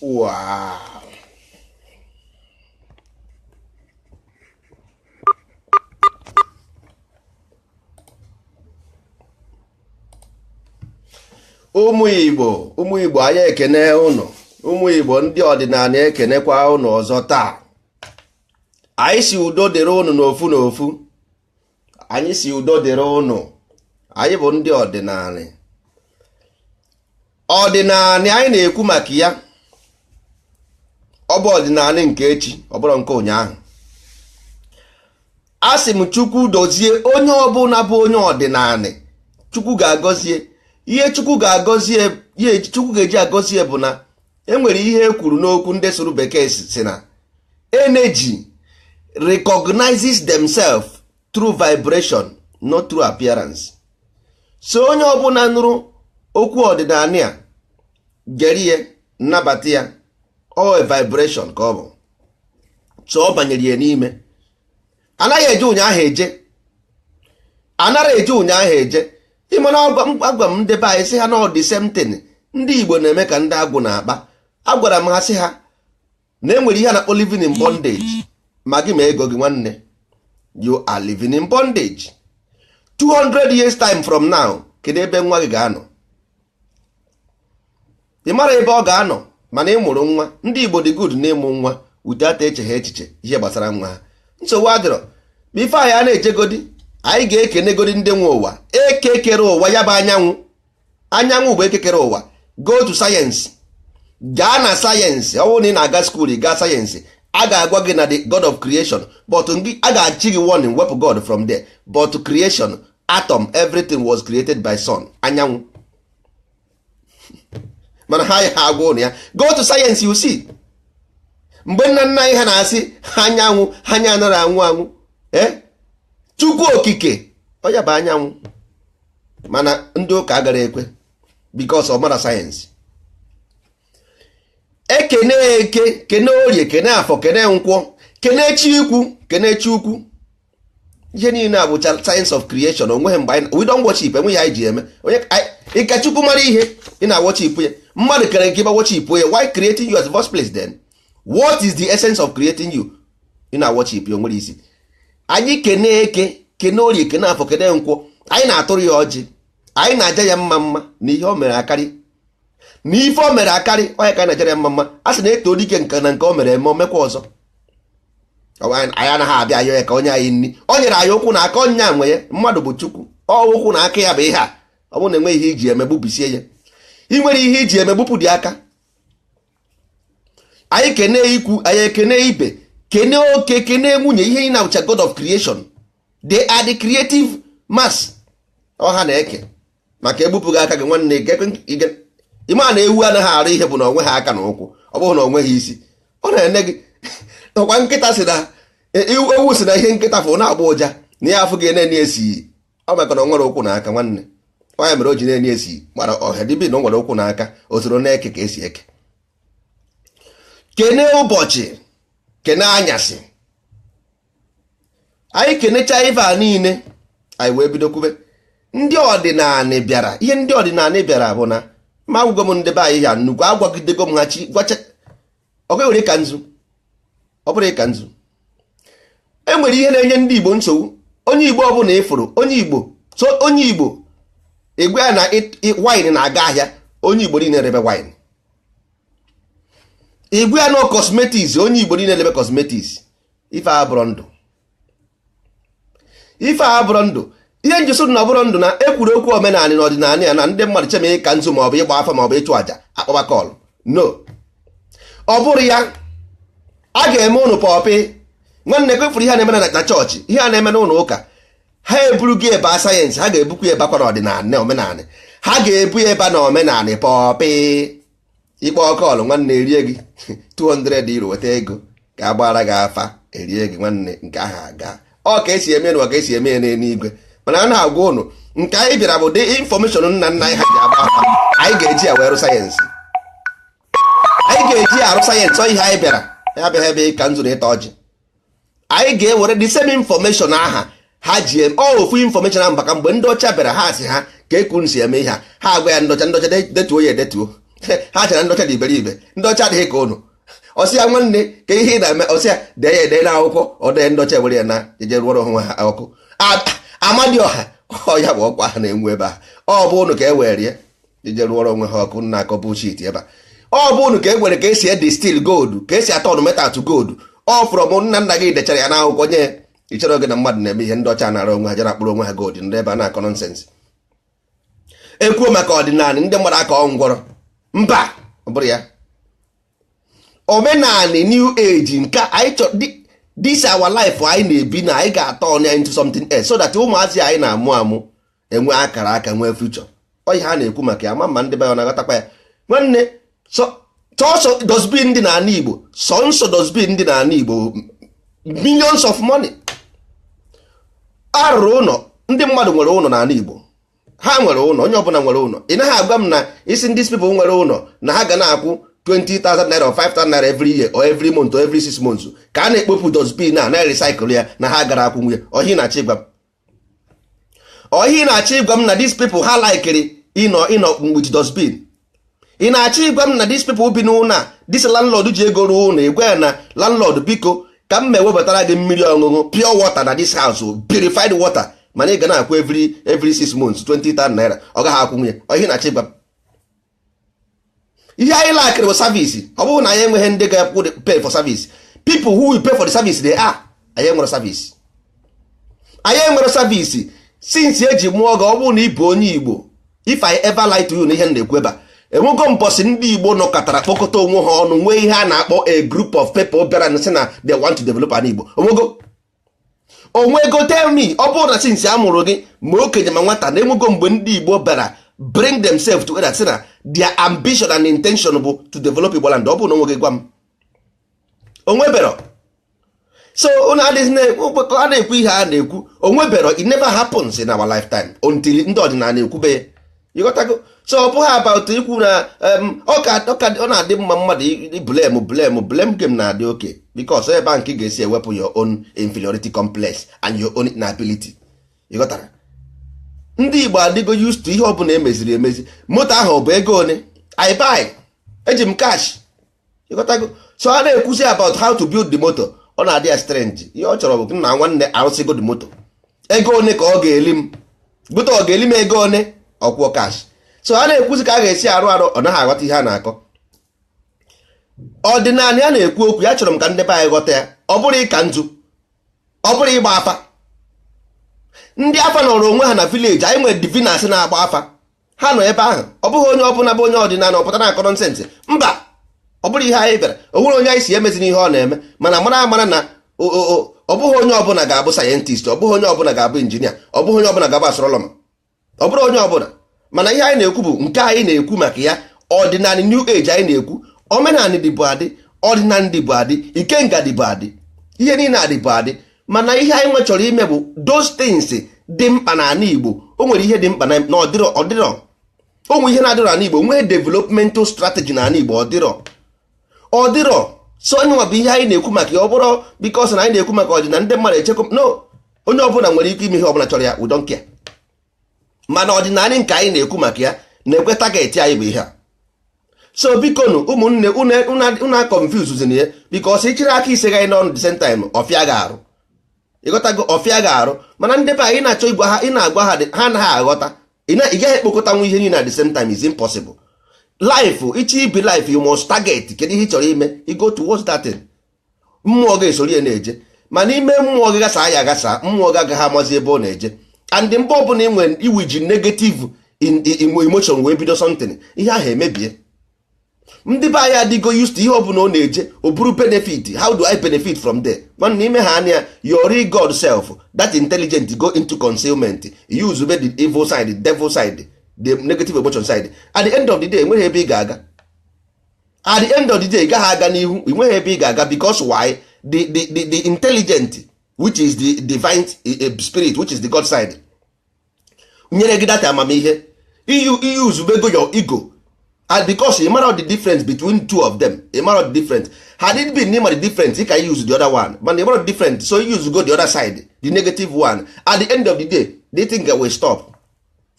Wow. Ụmụ Igbo, ụmụ Igbo, anyị ekene ụnụ. Ụmụ Igbo ndị ọdịnala, ekenekwa ụnụ ọzọ taa. Anyị si udo dịrị ụnụ n'ofu n'ofu. Anyị si udo dịrị ụnụ. Anyị bụ ndị ọdịnala. Ọdịnala anyị na-ekwu maka ya, ọ bụ ọdịnala nke echi, ọ bụrụ nke ụnyaahụ. A sị m Chukwu dozie onye ọbụla bụ onye ọdịnala. Chukwu ga-agọzie ihe. Chukwu ga-agọzie ihe. Chukwu ga-eji agọzie bụ na enwere ihe e kwuru n'okwu ndị sụrụ bekee, si na energy recognizes themselves through vibration, not through appearance. So onye ọbụla nụrụ okwu ọdịnala a, gere ya, nnabata ya, ọ vibration ka ọ bụ. So ọ banyere ya n'ime. Anaghị eje ụnyaahụ eje, anaghị eje ụnyaahụ eje. Ịmana agwa m ndị be anyị sị ha na ọ dị same thing ndị Igbo na-eme ka ndị agwụ na-akpa. Agwara m ha sị ha na enwere ihe a na-akpọ living in bondage. Ma gị ma ego gị, nwanne, you are living in bondage. 200 years time from now, kedu ebe nwa gị ga-anọ? Ị mara ebe ọ ga-anọ? Mana ị mụrụ nwa. Ndị Igbo dị good n'ịmụ nwa without eche ha echiche ihe gbasara nwa ha. Nsogbu adịrọ. Ma ife anyị a na-ejegodi, anyị ga-ekenegodi ndị nwe ụwa, eke kere ụwa. Ya bụ anyanwụ. Anyanwụ bụ ekekere ụwa. Go to science, gaa na sayensị. Ọ bụrụ na ị na-aga school, gaa sayensị, a ga-agwa gị na the god of creation, but gị a ga-achị gị warning, wepụ god from there. But creation, atom, everything was created by sun, anyanwụ. Mana ha ya agwa ụnụ ya, go to science, you see. Mgbe nna nna anyị ha na-asị anyanwụ, anya anaghị anwụ anwụ. Ee, Chukwu Okike, ọ ya bụ anyanwụ. Mana ndị ụka agara ekwe because ọ mara sayensị. Ekene eke, kene orie, kene afọ, kene nkwọ, kene chi ikwu, kene chi ukwu. Ihe niile a bụcha science of creation. Onweghị mgbe anyị, we don't worship. Enweghị anyị ji eme onye ịka Chukwu mara ihe ị na-worship ya. Mmadụ kere nke ịba worship ya. Why creating you as the first place then? What is the essence of creating you? Ị na-worship ya, onwere isi. Anyị kene eke, kene orie, kene afọ, kene nkwọ. Anyị na-atụrụ ya ọjị, anyị na-aja ya mma mma na ihe o mere akarị, na ife o mere akarị. Onye ka anyị na-aja ya mma mma, a sị na eto dike nke na nke o mere eme, o mekwa ọzọ. Anyị anaghị abịa ayọ ya ka onye anyị nri. O nyere anyị ụkwụ na aka, ọnya nwe ya. Mmadụ bụ Chukwu. Ọ ụkwụ na aka ya bụ ihe a. Ọ bụrụ na enweghị ihe iji eme, gbubisie ya. Ị nwere ihe iji eme, gbupụ dị aka. Anyị kene ikwu, anyị ekene ibe, kene oke, kene nwunye. Ihe ị na-awụcha god of creation. They are the creative mass. Ọha na-eke maka egbupụghị aka gị, nwanne. Ịma na ewu anaghị arụ ihe bụ na onwe ha aka na ụkwụ. Ọ bụghị na onwe ha isi. Ọ na-ene gị ọkwa. Nkịta si na ewu si na ihe nkịta fụ na-agba ụja na ya afụ gị na-enye esi. Ọ maka na ọ nwere ụkwụ na aka, nwanne. Ọ ya mere o ji na-enye esi mara ọhịa dịbi na o nwere ụkwụ na aka. O soro na-eke ka esi eke. Kene ụbọchị, kene anyasị. Anyị kenecha ife a niile, anyị wee bido kwube ndị ọdịnala bịara. Ihe ndị ọdịnala bịara bụ na ma agwụgo m ndị be anyị ya nnukwu agwagidego m ha chi gwacha. Ọ nwere ịka nzu, ọ bụrụ ịka nzu, e nwere ihe na-enye ndị Igbo nsogbu. Onye Igbo ọbụla ịfụrụ, onye Igbo, so onye Igbo egwe ya na wine na-aga ahịa. Onye Igbo niile rebe wine. Igwe ya na cosmetics, onye Igbo niile rebe cosmetics. Ife a bụrụ ndụ, ife a bụrụ ndụ. Ihe njiso na ọbụrụ ndụ na ekwuru okwu omenala na ọdịnala ya na ndị mmadụ cheme ịka nzu, maọbụ ịgba afa, maọbụ ịchụ àjà, akpọba kọlụ. No, ọ bụrụ ya a ga-eme ụnụ pọpị, nwanne. Kwefuru ihe a na-eme na chọọchị, ihe a na-eme n'ụlọ ụka. Ha eburu gị ebe sayensị, ha ga-ebukwa ya ebakwa n'ọdịnala na omenala. Ha ga-ebu ya ebe na omenala pọpị. Ikpe ọkọọlụ, nwanne, erie gị 200 euro, weta ego ka a gbara gị afa, erie gị, nwanne. Nke ahụ aga. Ọ ka esi eme n'ụwa, ka esi eme ya n'eluigwe. Mana a na-agwa ụnụ nke anyị bịara bụ dị information nna nna anyị ha ji agba afa. Anyị ga-eji ya wee rụ sayensị. Anyị ga-eji ya arụ sayensị. Ọ ihe anyị bịara ya abịaghị ebe ịka nzu na ịta ọjị. Anyị ga-ewere the same information aha ha ji eme. Ọ ofu information ahụ, maka mgbe ndị ọcha bịara, ha sị ha ka ekwu si eme ihe a. Ha agwa ya ndị ọcha, ndị ọcha detuo ya edetuo. Ha chere ndị ọcha dị iberibe. Ndị ọcha adịghị ka ụnụ. Ọsị ya, nwanne, ka ihe ị na-eme? Ọsị ya dee ya, ede na akwụkwọ. Ọ dee, ndị ọcha were ya na eje rụọrọ onwe ha ọkụ. Amadioha ọ ya bụ ọkụ ahụ na-enwu ebe ahụ. Ọ bụ ụnụ ka e were ya ije rụọrọ onwe ha ọkụ na akọ bullshit ebe a. Ọ bụ ụnụ ka e were ka esi edistill gold, ka esi atọn metal to gold. Ọ from nna nna gị dechara ya n'akwụkwọ nye ya. Ị chere oge na mmadụ na-eme ihe ndị ọcha nara onwe ha jere akpụrụ onwe ha gold. Ndị ebe a na-akọ nonsense, ekwuo maka ọdịnala, ndị mmadụ aka ọ ngwọrọ. Mba, ọ bụrụ ya omenani new age nke anyị chọrọ, this our life anyị na-ebi na anyị ga-atọ ọnụ ya into something else, so that ụmụazị anyị na-amụ amụ enwe akara aka, nwee future. Ọ ihe a na-ekwu maka ya. Ma ndị be ya ọ na-aghọtakwa ya? Nwanne, sọsọ dustbin dị n'ala Igbo, sọnsọ dustbin dị n'ala Igbo, millions of money. Arụrụ ụlọ, ndị mmadụ nwere ụlọ n'ala Igbo. Ha nwere ụlọ, onye ọbụla nwere ụlọ. Ị naghị agwa m na isi ndị people nwere ụlọ na ha ga na-akwụ 20,000 naira or 5,000 naira every year or every month or every 6 months ka a na-ekpopụ dustbin a na-recycle ya, na ha gara akwụ nwunye ọhị na-achọ ịgwa m. Ọhị na-achọ ịgwa m na these people ha likeri ịnọ ịnọ with dustbin. Ị na-achọ ịgwa m na these people bi n'ụlọ a, this landlord ji ego ruo ụlọ, ịgwa ya na landlord, biko, ka m ma ewebatara gị mmiri ọṅụṅụ, pure water na this house, purified water, mana ị ga na-akwụ every 6 months 20,000 naira, ọ gaghị akwụ nwunye ọhị na-achọ ịgwa m. Ihe anyị lakịrị bụ service. Ọ bụrụ na anyị enweghị ndị ga-akwụ pay for service, people who will pay for the service, they are. Anyị enwere service, anyị enwere service since eji mụọ gị. Ọ bụrụ na ị bụ onye Igbo, if I ever lie to you na ihe m na-ekwu ebe a, enwego mbọsị ndị Igbo nọkọtara kpọkọta onwe ha ọnụ, nwee ihe a na-akpọ a group of people bịara na sị na they want to develop an Igbo? Onwego? Onwego? Tell me. Ọ bụrụ na since a mụrụ gị, ma okenye ma nwata, na enwego mgbe ndị Igbo bịara bring themselves together sị na their ambition and intention bụ to develop Igbo land? Ọ bụrụ na onwe gị, gwa m. Onwebero. So unu adịghị a na-ekwu ihe a na-ekwu. Onwebero. It never happens in our lifetime until ndị ọdịnala ekwube ya. Ịghọtago? So ọ bụghị about ikwu na ọ na-adị mma mmadụ blame blame blame game na-adị oke, because ebe a nke ị ga-esi ewepụ your own inferiority complex and your own inability. Ịghọtara? Ndị Igbo adịgo used to ihe ọbụla emeziri emezi. Moto ahụ ọ bụ ego one? I buy, eji m cash. Ịghọtago? So a na-ekwuzi about how to build the motor, ọ na-adị ya strange. Ihe ọ chọrọ bụ, nna, nwanne, arụsịgo the moto, ego one ka ọ ga-eli m gote? Ọ ga-eli m ego one? Ọkwụọ cash. So a na-ekwuzi ka a ga-esi arụ arụ, ọ naghị aghọta ihe a na-akọ. Ọdịnala ya na-ekwu okwu ya, chọrọ m ka ndị be anyị ghọta ya. Ọ bụrụ ịka nzu, ọ bụrụ ịgba afa, ndị afa nọrọ onwe ha na village. Anyị nwere diviners na-agba afa, ha nọ ebe ahụ. Ọ bụghị onye ọbụla bụ onye ọdịnala ọ pụtara na-akọ nonsense. Mba, ọ bụrụ ihe anyị bịara, o nwere onye anyị si emezi n'ihe ọ na-eme, mana mara amara na ọ bụghị onye ọbụla ga-abụ scientist, ọ bụghị onye ọbụla ga-abụ injinia, ọ bụghị onye ọbụla ga-abụ astronomer, ọ bụrụ onye ọbụla. Mana ihe anyị na-ekwu bụ nke anyị na-ekwu maka ya, ọdịnala new age anyị na-ekwu. Omenala dịbụ adị, ọdịnala dịbụ adị, ikenga dịbụ adị, ihe niile adịbụ adị. Mana ihe anyị nwe chọrọ ime bụ those things dị mkpa n'ala Igbo. O nwere ihe dị mkpa na ọdịrọ, ọdịrọ. O nwere ihe na-adịrọ n'ala Igbo. Nwee developmental strategy n'ala Igbo, ọdịrọ, ọdịrọ. So onye nwa bụ ihe anyị na-ekwu maka ya. Ọ bụrụ because na anyị na-ekwu maka ọdịnala, ndị mmadụ echekwa no onye ọbụla nwere ike ime ihe ọbụla chọrọ ya, we don't care. Mana ọdịnala nke anyị na-ekwu maka ya na-ekwe target anyị bụ ihe a. So biko nụ, ụmụnne, unu confuse ya, because ịchịrị aka ise gị n'ọnụ the same time, ọfịa ga-arụ. Ịghọtago? Ọfịa ga-arụ. Mana ndị be anyị na-achọ ịgwa ha, ị na-agwa ha, ha anaghị aghọta. Ị gaghị ekpokọtanwu ihe niile at the same time, is impossible. Life, ịchọ ibi life, you must target kedu ihe ị chọrọ ime. You go towards that thing, mmụọ ga-esoro ya na-eje. Mana ime mmụọ gị gasa ya agasa, mmụọ gị agaghị amazi ebe ọ na-eje. And mgbe ọbụla ị nwere iwiji negative emotion wee bido something, ihe ahụ emebie. Ndị be anyị adịgo used to ihe ọbụla ọ na-eje, o buru benefit. How do I benefit from there? Nwanne, ime ha anya, your real God self, that intelligent, go into concealment, use be the evil side, the devil side, the negative emotion side. At the end of the day, enweghị ebe ị ga-aga. At the end of the day, ị gaghị aga n'ihu, enweghị ebe ị ga-aga. Because why? The intelligent, which is the divine spirit, which is the God side, nyere gị data amamihe, iyuzubego your ego. And because ị mara the difference between two of them, ị mara the difference. Had it been ị mara the difference, ị ka use the other one. But ị mara the difference, so you use go the other side, the negative one. At the end of the day, the thing will stop.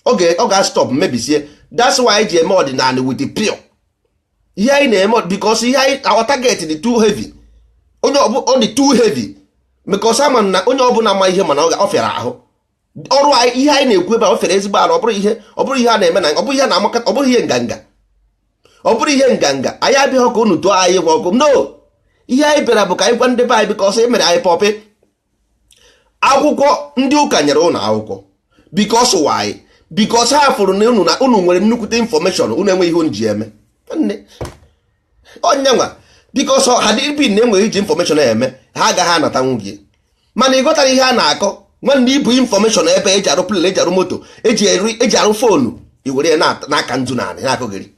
Ọ ga stop, mebisie. That's why eji eme ọdịnala with the pure. Ihe anyị na-eme, because ihe anyị, our target dị too heavy. Onye ọ dị too heavy, because ama na onye ọbụla ma ihe, mana ọ fịara ahụ ọrụ anyị. Ihe anyị na-ekwu ebe a, ọ fịara ezigbo arụ. Ọ bụrụ ihe, ọ bụrụ ihe a na-eme na ọ bụrụ ihe a na-amakata, ọ bụrụ ihe nganga, ọ bụrụ ihe nganga. Anyị abịaghị ka unu tụọ anyị gwa ọkụ. No, ihe anyị bịara bụ ka anyị gwa ndị be anyị, because e mere anyị puppet. Akwụkwọ ndị ụka nyere ụnụ akwụkwọ, because why? Because ha fụrụ na unu, na unu nwere nnukwute information, unu enweghị ihe unu ji eme. Nwanne, onye nwa, because ha dị na enweghị iji information eme, ha agaghị anatanwu gị. Mana ị ghọtara ihe a na-akọ? Nwanne, ibu information ebe eji arụ plane, eji arụ moto, eji arụ phone, i were ya n'aka nzu naanị na-akọgheri.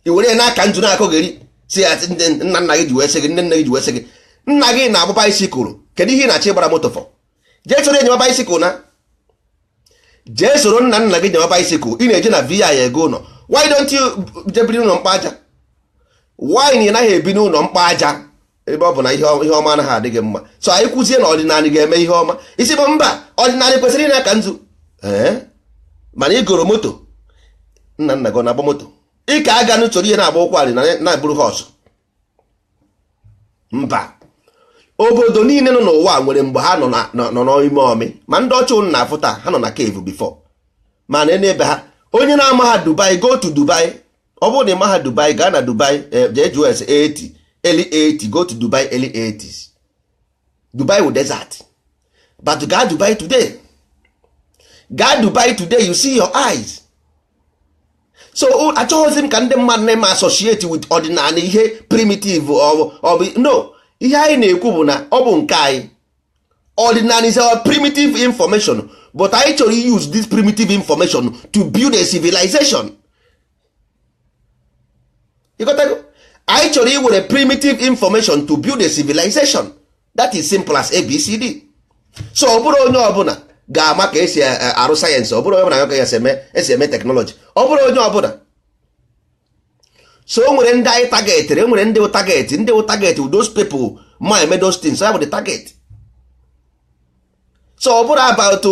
I were ya n'aka nzu na-akọgheri, si ya ndị nna nna gị ji wee sị gị, nne nne gị ji wee sị gị, nna gị na-agba bicycle. Kedu ihe ị na-achọ ịgbara moto for? Jee soro enyema bicycle, na jee soro nna nna gị nyema bicycle. Ị na-eje na vi ego ụlọ. Why don't you jebiri n'ụlọ mkpa aja? Why na ị naghị ebi n'ụlọ mkpa aja, ebe ọ bụ na ihe ọma anaghị adị gị mma? So anyị kwụzie na ọdịnala ga-eme ihe ọma, isi bụ mba, ọdịnala kwesịrị ịna ka nzu. Ee, mana igoro moto, nna nna gị ọ na-agba moto? Ị ka aga n'usoro ihe na-agba ụkwụ alị na-eburu horse. Mba, obodo niile nọ n'ụwa nwere mgbe ha nọ n'ime ọmị. Ma ndị ọcha unu na-afụ taa, ha nọ na cave before. Mana n'ebe ha, onye na-ama ha Dubai, go to Dubai. Ọ bụrụ na ị ma ha Dubai, gaa na Dubai, jee jụọ ese 80, early 80. Go to Dubai early 80s, Dubai wụ desert. But gaa Dubai today, gaa Dubai today, you see your eyes. So achọghịzi m ka ndị mmadụ na-eme associate with ọdịnala ihe primitive. Ọ bụ no, ihe anyị na-ekwu bụ na ọ bụ nke anyị. Ọdịnala is our primitive information, but anyị chọrọ use this primitive information to build a civilization. Ịghọtago? Anyị chọrọ iwere primitive information to build a civilization. That is simple as ABCD. So ọ bụrụ onye ọbụla ga-ama ka esi arụ sayensị, ọ bụrụ onye ọbụla ka esi eme technology, ọ bụrụ onye ọbụla. So o nwere ndị anyị targetịrị, e nwere ndị wụ target, ndị wụ target, those people ma eme those things. So ya bụ the target. So ọ bụrụ about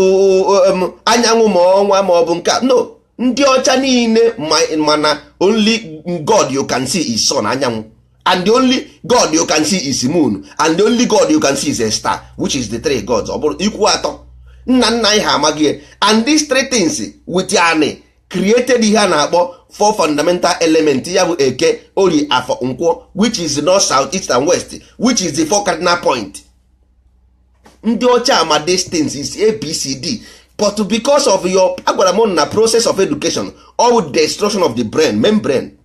anyanwụ ma ọnwa ma ọ bụ nke a, no. Ndị ọcha niile mana only God you can see is sun, anyanwụ, and the only God you can see is moon, and the only God you can see is a star, which is the three gods. Ọ bụrụ ikwu atọ, nna nna anyị ha amaghị ya. And these three things with ani created ihe a na-akpọ four fundamental element, ya bụ Eke, Orie, Afọ, Nkwọ, which is north, south, east and west, which is the four cardinal point. Ndị ọcha ama these things is ABCD, but because of your, agwara m na process of education, all destruction of the brain, main brain,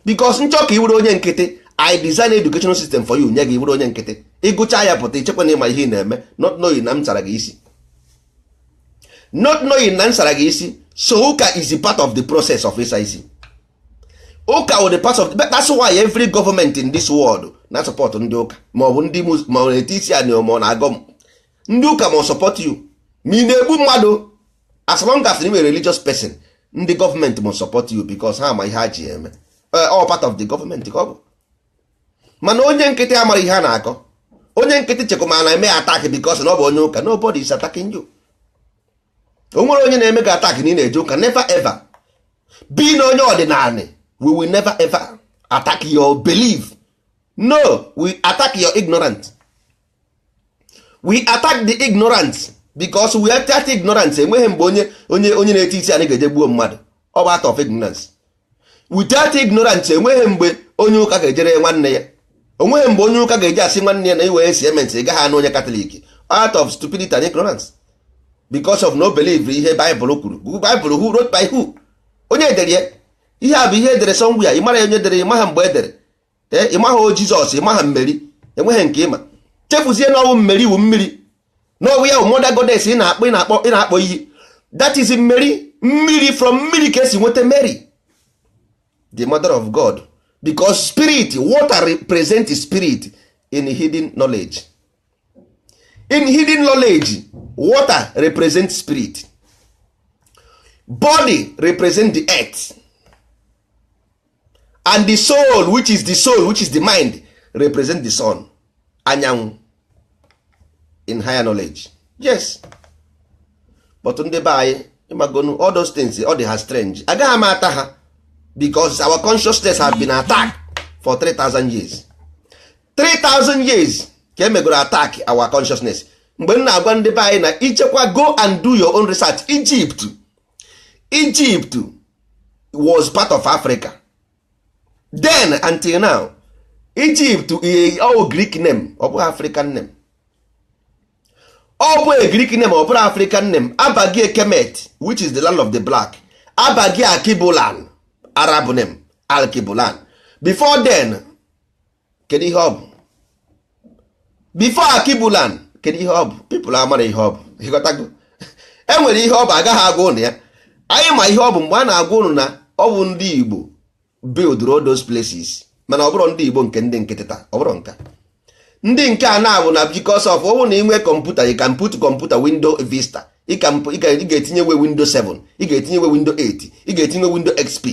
because nchọ ka ị were onye nkịtị. I design educational system for you, nye gị were onye nkịtị. Ịgụcha ya pụta, ichekwa na ịma ihe ị na-eme, not knowing na m sara gị isi, not knowing na m sara gị isi. So ụka is a part of the process of ịsa isi. Ụka wụ the part of the, that's why every government in this world na support ndị ụka, ma ọ bụ ndị ma ọ na-ete isi anị, ma ọ na-agọ m ndị ụka, ma ọ support you, ma ị na-egbu mmadụ. As long as you are a religious person, ndị gọọmenti must support you, because ha ma ihe ha ji eme. All part of the government ka ọ bụ. Mana onye nkịtị amara ihe a na-akọ. Onye nkịtị chekwa ma na-eme attack because na ọ bụ onye ụka. Nobody is attacking you. O nwere onye na-eme gị attack na ị na-eje ụka? Never ever. Be na onye ọdịnala, we will never ever attack your belief. No, we attack your ignorance. We attack the ignorance, because we attack ignorance. Enweghị mgbe onye na-eti isi anyị ga-eje gbuo mmadụ. Ọ bụ out of ignorance. Without ignorance, enweghị mgbe onye ụka ga-ejere nwanne ya, onweghị mgbe onye ụka ga-eji asị nwanne ya na iwere esi ị gaghị anụ onye Katọlik, out of stupidity and ignorance, because of no belief ihe Baịbụl kwuru. Baịbụl who wrote by who? Onye dere ya? Ihe a bụ ihe edere somewhere. Ị mara ya, onye dere? Ị maha mgbe edere? Ee, ị maha o Jizọs, ị maha mmeri, enweghị nke ịma. Chefuzie na ọwụ mmeri wu mmiri, n'ọwụ ya wụ mother goddess ị na-akpọ, ị na-akpọ iyi. That is mmeri, mmiri. From mmiri ka esi nweta Mary, the mother of God, because spirit, water represent spirit in hidden knowledge. In hidden knowledge, water represent spirit, body represent the earth, and the soul, which is the soul, which is the mind, represent the sun, anyanwụ, in higher knowledge. Yes, but ndị be anyị, ịmagonu all those things, ọ dị ha strange. Agaghị m ata ha. Because our consciousness have been attacked for 3000 years. 3000 years ka emegoro attack our consciousness. Mgbe m na-agwa ndị be anyị na ichekwa, go and do your own research. Egypt was part of Africa then until now. Egypt, all Greek name, ọ bụghị African name. Ọ bụ a Greek name, ọ bụrụ African name. Abagi Kemet, which is the land of the black. Abagi Akibulan, Arab name, Alkibulan. Before then, kedu ihe ọ bụ before Akibulan? Kedu ihe ọ bụ? People amara ihe ọ bụ. Ịghọtago? E nwere ihe ọ bụ, agaghị agwa ụnụ ya. Anyị ma ihe ọ bụ mgbe a na-agwa ụnụ na ọ bụ ndị Igbo build all those places, mana ọ bụrụ ndị Igbo nke ndị nkịtị taa, ọ bụrụ nka ndị nke a na-abụ na because of ọ bụrụ na ị nwee kọmputa, you can put computer Window Vista, ị ga-etinye we Window 7, ị ga-etinye we Window 8, ị ga-etinye Window XP.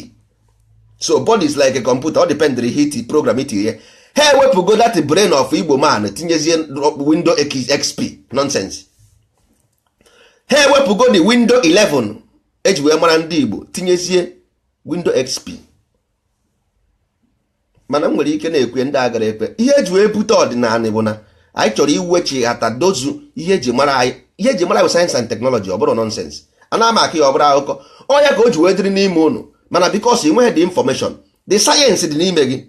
So body is like a computer. Ọ dependịrị ihe iti program itinye. Ha ewepụgo that brain of Igbo man, tinyezie Window XP nonsense. Ha ewepụgo the Window 11 eji wee mara ndị Igbo, tinyezie Window XP. Mana m nwere ike na-ekwe ndị agara ekwe. Ihe eji wee bute ọdịnala bụ na anyị chọrọ iwechighata dozu ihe eji mara anyị. Ihe eji mara bụ science and technology. Ọ bụrụ nonsense, ana m aka ya, ọ bụrụ akụkọ ọnya ka o ji wee dịrị n'ime ụnụ. Mana because ị nweghị the information, the science dị n'ime gị,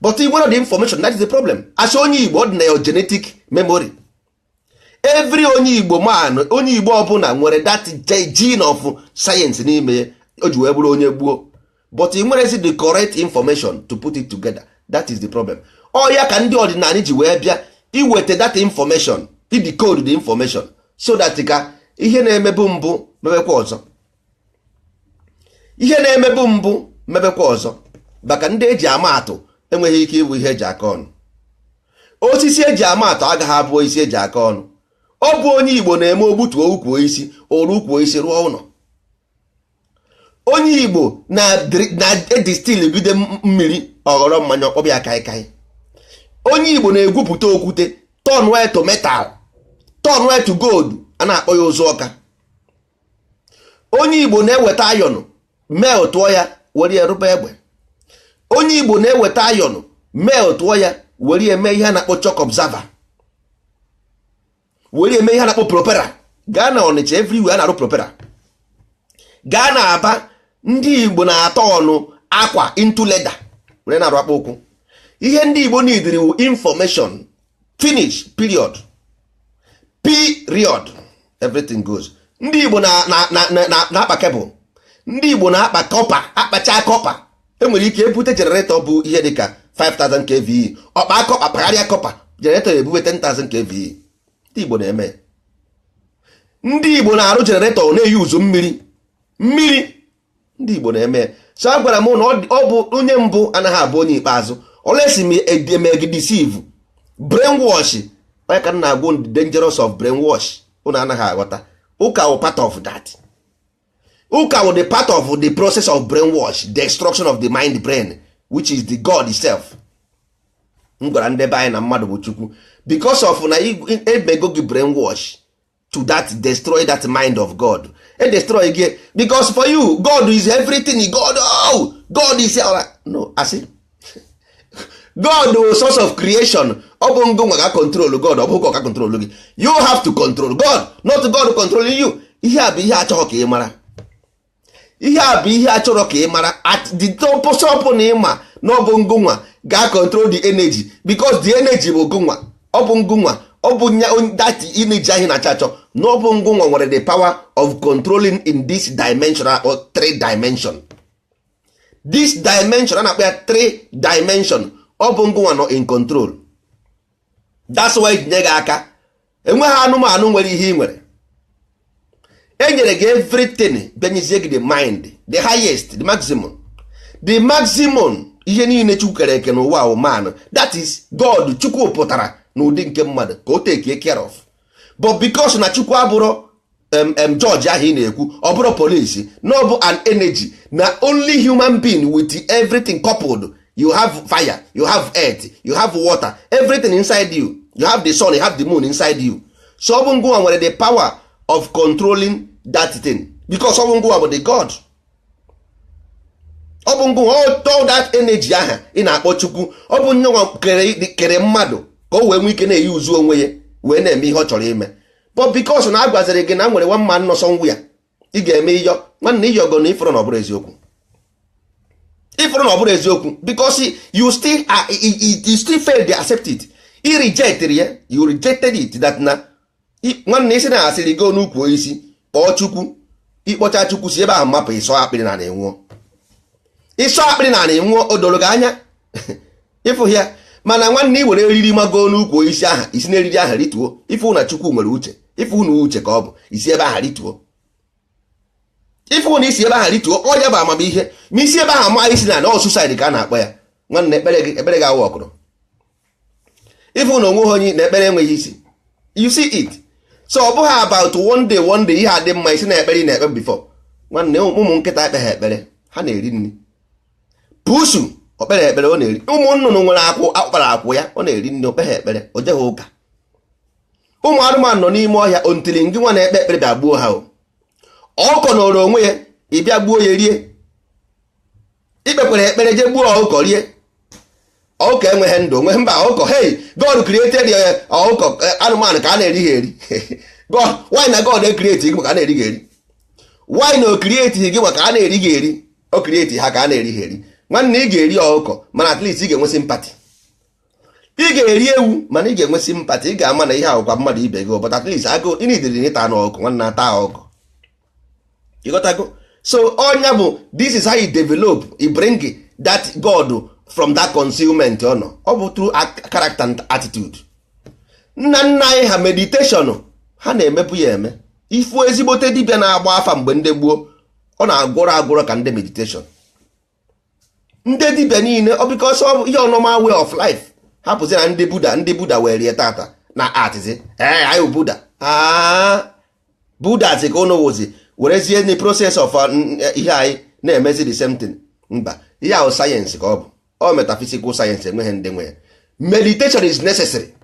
but ị nwere the information, that is the problem. As onye Igbo, ọ dị na your genetic memory. Every onye Igbo man, onye Igbo ọbụla nwere that gene of science n'ime ya o ji wee bụrụ onye gbuo, but ị nwerezi the correct information to put it together. That is the problem. Ọ ya ka ndị ọdịnala ji wee bịa iweta that information, idecode the information, so that ka ihe na-emebu mbụ mebekwa ọzọ, ihe na-emebu mbụ mebekwa ọzọ. Maka ndị eji ama atụ enweghị ike ịbụ ihe eji aka ọnụ. Osisi eji ama atụ agaghị abụ osisi eji aka ọnụ. Ọ bụ onye Igbo na-eme ogbutuo ukwu osisi, oru ukwu osisi rụọ ụlọ. Onye Igbo na-edistill gide mmiri, ọghọrọ mmanya, ọkpọbịa kaikai. Onye Igbo na-egwupụta okwute, turn to metal, turn to gold, a na-akpọ ya ụzụ ọka. Onye Igbo na-eweta iron, meltụọ ya, were ya rụba egbe. Onye Igbo na-eweta iron, meltụọ ya, were ya mee ihe a na-akpọ shock absorber, were eme ihe a na-akpọ propeller. Gaa na Ọnịcha, everywhere a na-arụ propeller. Gaa na Aba, ndị Igbo na-atọ ọnụ akwa into leather, were na-arụ akpa ụkwụ. Ihe ndị Igbo neediri wu information. Finish, period, period. Everything goes. Ndị Igbo na-akpa cable. Ndị Igbo na-akpa copper. Akpacha copper, enwere ike ebute generator bụ ihe dịka 5000 kVA. Ọkpa copper, pagharịa copper, generator ebube 10,000 kVA. Ndị Igbo na-eme. Ndị Igbo na-arụ generator na-eyuzu mmiri. Mmiri, ndị Igbo na-eme. So a gwara m na ọ bụ onye mbụ anaghị abụ onye ikpeazụ. Olesi m eme gị deceive, brainwash. Onye ka m na-agwụ the dangerous of brainwash, unu anaghị aghọta. Ụka wụ part of that. Ụka wụ the part of the process of brainwash, destruction of the mind brain, which is the God itself. M gwara ndị be anyị na mmadụ bụ Chukwu because of na emego gị brainwash to that destroy that mind of God. E destroy gị because for you, God is everything. God, oh, God is no asị. God is source of creation. Ọ bụ ngụ nwa ga control God, ọ bụghị ka control gị. You have to control God, not God controlling you. Ihe a bụ ihe achọghọ ka ị mara. Ihe a bụ ihe a chọrọ ka ị mara. At the top shop na ịma na ọ bụ ngụnwa ga control the energy, because the energy bụ ngụnwa. Ọ bụ ngụnwa, ọ bụ that energy ahụ na-achọ achọ na ọ bụ ngụnwa nwere the power of controlling in this dimension or three dimension. This dimension a na-akpọ ya three dimension, ọ bụ ngụnwa nọ in control. That's why jinye gị aka. Enweghị anụmanụ nwere ihe ị nwere. E nyere gị everything, benyezie gị the mind, the highest, the maximum, the maximum. Ihe niile Chukwu kere eke n'ụwa wụ man. That is God. Chukwu pụtara n'ụdị nke mmadụ ka o take care of, but because na Chukwu abụrụ George ahụ ị na-ekwu, ọ bụrụ polisi na ọ bụ an energy na only human being with everything coupled. You have fire, you have earth, you have water, everything inside you. You have the sun, you have the moon inside you. So ọ bụ ngụwa nwere the power of controlling that thing, because ọ bụ ngụwa bụ the God. Ọ bụ ngụ all that energy aha ị na-akpọ Chukwu. Ọ bụ nyenwa kere mmadụ ka o wee nwee ike na-eyi uzu onwe ya wee na-eme ihe ọ chọrọ ime. But because na agwaziri gị na nwere one man nọ somewhere, ị ga-eme ịyọ nwanne ịyọgo na ịfụrụ na ọ bụrụ eziokwu, ịfụrụ na ọ bụrụ eziokwu, because you still fail to accept it. I rejected ya, you rejected it. That na nwanne isi na asịrị go n'ukwu isi kpọọ Chukwu, ịkpọcha Chukwu si ebe ahụ mapụ, ịsọ akpịrị na na-enwuo, ịsọ akpịrị na na-enwuo. O doro gị anya ịfụ ya. Mana nwanne, ị were eriri mago n'ukwu isi aha, isi na eriri ahụ rituo, ịfụ na Chukwu nwere uche, ịfụ na uche ka ọ bụ isi ebe ahụ rituo, ịfụ na isi ebe ahụ rituo, ọ ya bụ amamihe. Ma isi ebe ahụ ama isi na ọ suicide ka a na-akpọ ya. Nwanne, ekpere gị, ekpere gị awụ ọkụrụ. Ịfụ na onwe ha onye na ekpere enweghị isi. You see it? So ọ bụghị about one day, one day ihe adị mma, isi na ekpere ị na-ekpe before. Nwanne, ụmụ nkịta ekpe ha ekpere, ha na-eri nri. Pusu okpere ekpere, ọ na-eri. Ụmụ nnụnụ nwere akwụ akpara akwụ ya, ọ na-eri nri, okpe ha ekpere, o jeghị ụka. Ụmụ anụmanụ nọ n'ime ọhịa ontili ngị nwa na-ekpe ekpere bịa gbuo ha. O ọkọ nọrọ onwe ya, ị bịa gbuo ya rie. Ikpekwere ekpere jee gbuo ọkụkọ rie. Ọkụkọ enweghị ndụ onwe mba ọkụkọ. Hey, God created ọkụkọ, anụmanụ ka a na-eri ha eri. God, why na God e-create gị maka a na-eri gị eri? Why na o create gị maka a na-eri gị eri? O create ha ka a na-eri ha eri. Nwanne, ị ga-eri ọkụkọ, mana at least ị ga-enwe sympathy. Ị ga-eri ewu, mana ị ga-enwe sympathy. Ị ga-ama na ihe ahụkwa mmadụ ibe gị, but at least agụụ ị nidiri ịta anụ ọkụkọ. Nwanne, ata ọkụkọ, ịghọtago? So ọnya bụ this is how you develop, you bring that God from that concealment ọ nọ. Ọ bụ through character and attitude. Nna nna anyị ha, meditation ha na-emepu ya eme. Ifu ezigbote dibịa na-agba afa mgbe ndị gboo, ọ na-agwọrọ agwọrọ ka ndị meditation, ndị dibịa niile ọ because ọ bụ ihe normal way of life. Hapụzi na ndị Buddha, ndị Buddha were ya tata na artizi. Ee, anyị bụ Buddha. Buddha ka ụnụ wụzi werezie the process of ihe anyị na-emezi the same thing. Mba, ihe ahụ sayensị ka ọ bụ, ọ metaphysical science, enweghị ndị nwe ya. Meditation is necessary.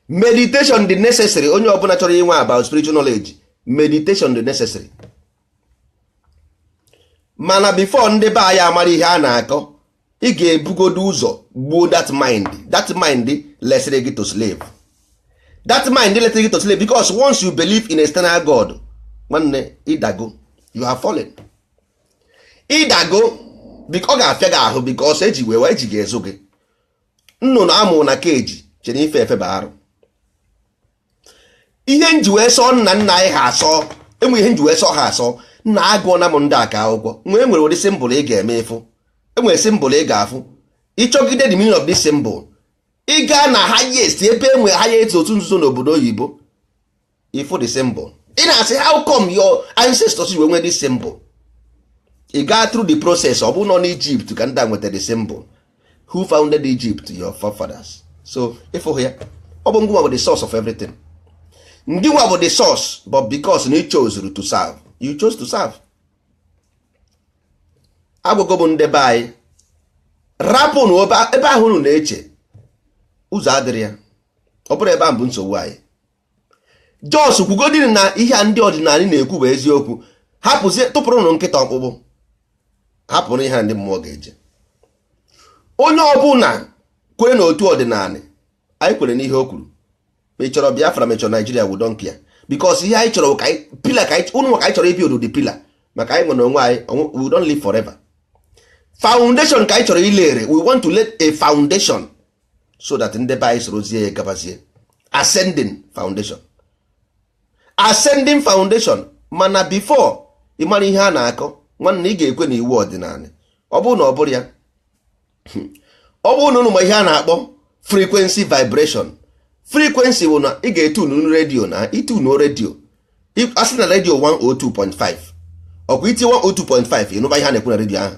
Meditation dị necessary. Onye ọbụla chọrọ inwe about spiritual knowledge, meditation dị necessary. Mana before ndị be anyị amara ihe a na-akọ, ị ga-ebugodo ụzọ gbuo that mind. That mind lesịrị gị to slave, that mind lesịrị gị to slave, because once you believe in external god, nwanne, ịdago, you have fallen, ịdago. Ọ ga-afịa gị ahụ because eji wee eji ga-ezu gị. Nnụnụ amụ na keji chere ife efe bụ arụ. Ihe nji wee sọọ nna nna anyị ha asọ, enwe ihe nji wee sọọ ha asọ. Nna, agụọna m ndị aka akwụkwọ nwee nwere ụdị symbol ị ga-eme ịfụ. Enwere symbol ị ga-afụ, ịchọgide the meaning of this symbol, ị gaa na highest ebe enwe highest otu nzuzo n'obodo oyibo, ịfụ the symbol. Ị na-asị, "How come your ancestors wee nwee this symbol?" Ị gaa through the process, ọ bụ nọ n'Egypt ka ndị a nweta the symbol. Who founded Egypt? Your forefathers. So ịfụ ya, ọ bụ ngwa bụ the source of everything. Ndị nwa bụ the source, but because na you chose to serve, you chose to serve. Agwago m ndị be anyị, rapụnụ ebe ahụ unu na-eche ụzọ adịrị ya. Ọ bụrụ ebe ahụ bụ nsogbu anyị, jos kwugodiri na ihe a ndị ọdịnala na-ekwu bụ eziokwu. Hapụzie, tụpụrụnụ nkịta ọkpụkpụ, hapụrụ ihe a ndị mmụọ ga-eje. Onye ọbụla kwere n'otu ọdịnala anyị kwere n'ihe o kwuru, ma ị chọrọ Biafra, ma ị chọrọ Naijiria, we don't care, because ihe anyị chọrọ ka anyị pillar, ka anyị ụnụ ka anyị chọrọ ibuild the pillar maka anyị nwere onwe anyị. We don't live forever. Foundation ka anyị chọrọ ilere. We want to let a foundation so that ndị be anyị sorozie ya gabazie. Ascending foundation, ascending foundation. Mana before ị mara ihe a na-akọ, nwanne, ị ga-ekwe na iwu ọdịnala. Ọ bụrụ na ọ bụrụ ya, ọ bụrụ na ụnụ ma ihe a na-akpọ frequency vibration. Frequency bụ na ị ga-etunu redio, na itunu redio, a sị na redio 102.5, ọkwa iti 102.5, ịnụba ihe a na-ekwu na redio ahụ.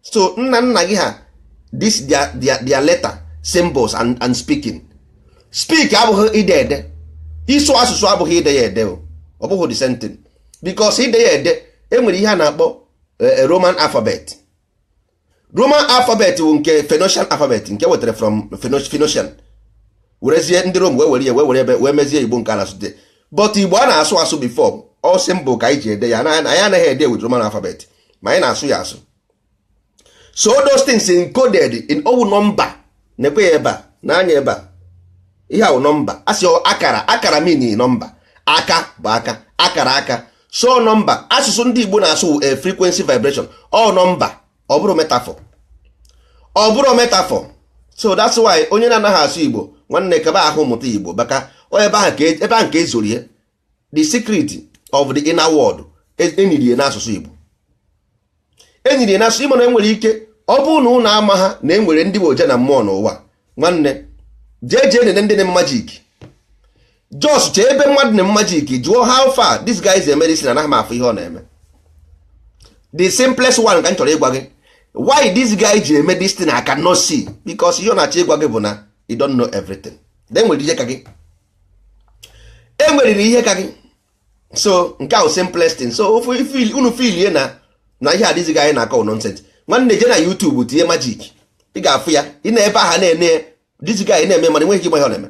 So nna nna gị ha, this their letter symbols and speaking, speak abụghị ide ede. Ịsụ asụsụ abụghị ide ya ede. Ọ bụghị the same thing, because ide ya ede, enwere ihe a na-akpọ Roman alphabet. Roman alphabet bụ nke Phoenician alphabet nke wetara from Phoenician, werezie ndị Rome wee were ya wee were ebe wee mezie Igbo nke a na-asụ. But Igbo a na-asụ asụ before, ọ symbol ka anyị ji ede ya. Anyị anaghị ede with Roman alphabet, ma anyị na-asụ ya asụ. So those things encoded in owu nọmba na-ekwe ya ebe a n'anya ebe a. Ihe ahụ nọmba asị akara akara mean nọmba, aka bụ aka, akara aka. So nọmba asụsụ ndị Igbo na-asụ a frequency vibration, ọ nọmba, ọ bụrụ metaphor, ọ bụrụ metaphor. So that's why onye na-anaghị asụ Igbo, nwanne, kebe ahụ mụta Igbo, maka ebe ahụ ka ezoro ya, the secret of the inner world enyirie n'asụsụ Igbo, enyirie n'asụsụ Igbo. Na enwere ike ọ bụrụ na ụnụ ama ha na enwere ndị oje na mmụọ n'ụwa. Nwanne, jee jee nene ndị na magic. Just chee ebe mmadụ na magic, jụọ how far this guy is a medicine. Anaghị m afụ ihe ọ na-eme. The simplest one ka m chọrọ ịgwa gị, why this guy ji eme this thing, I cannot see, because ihe ọ na-achọ ịgwa gị bụ na you don't know everything. Then nwere ihe ka gị, enweriri ihe ka gị. So nke ahụ simplest thing. So unu filie na ihe adịzighị anyị na-akọ nonsense. Nwanne, jee na YouTube tinye magic, ị ga-afụ ya. Ị na ebe ahụ na-ene this guy na-eme, mana enweghị ike ịgba ihe ọ na-eme,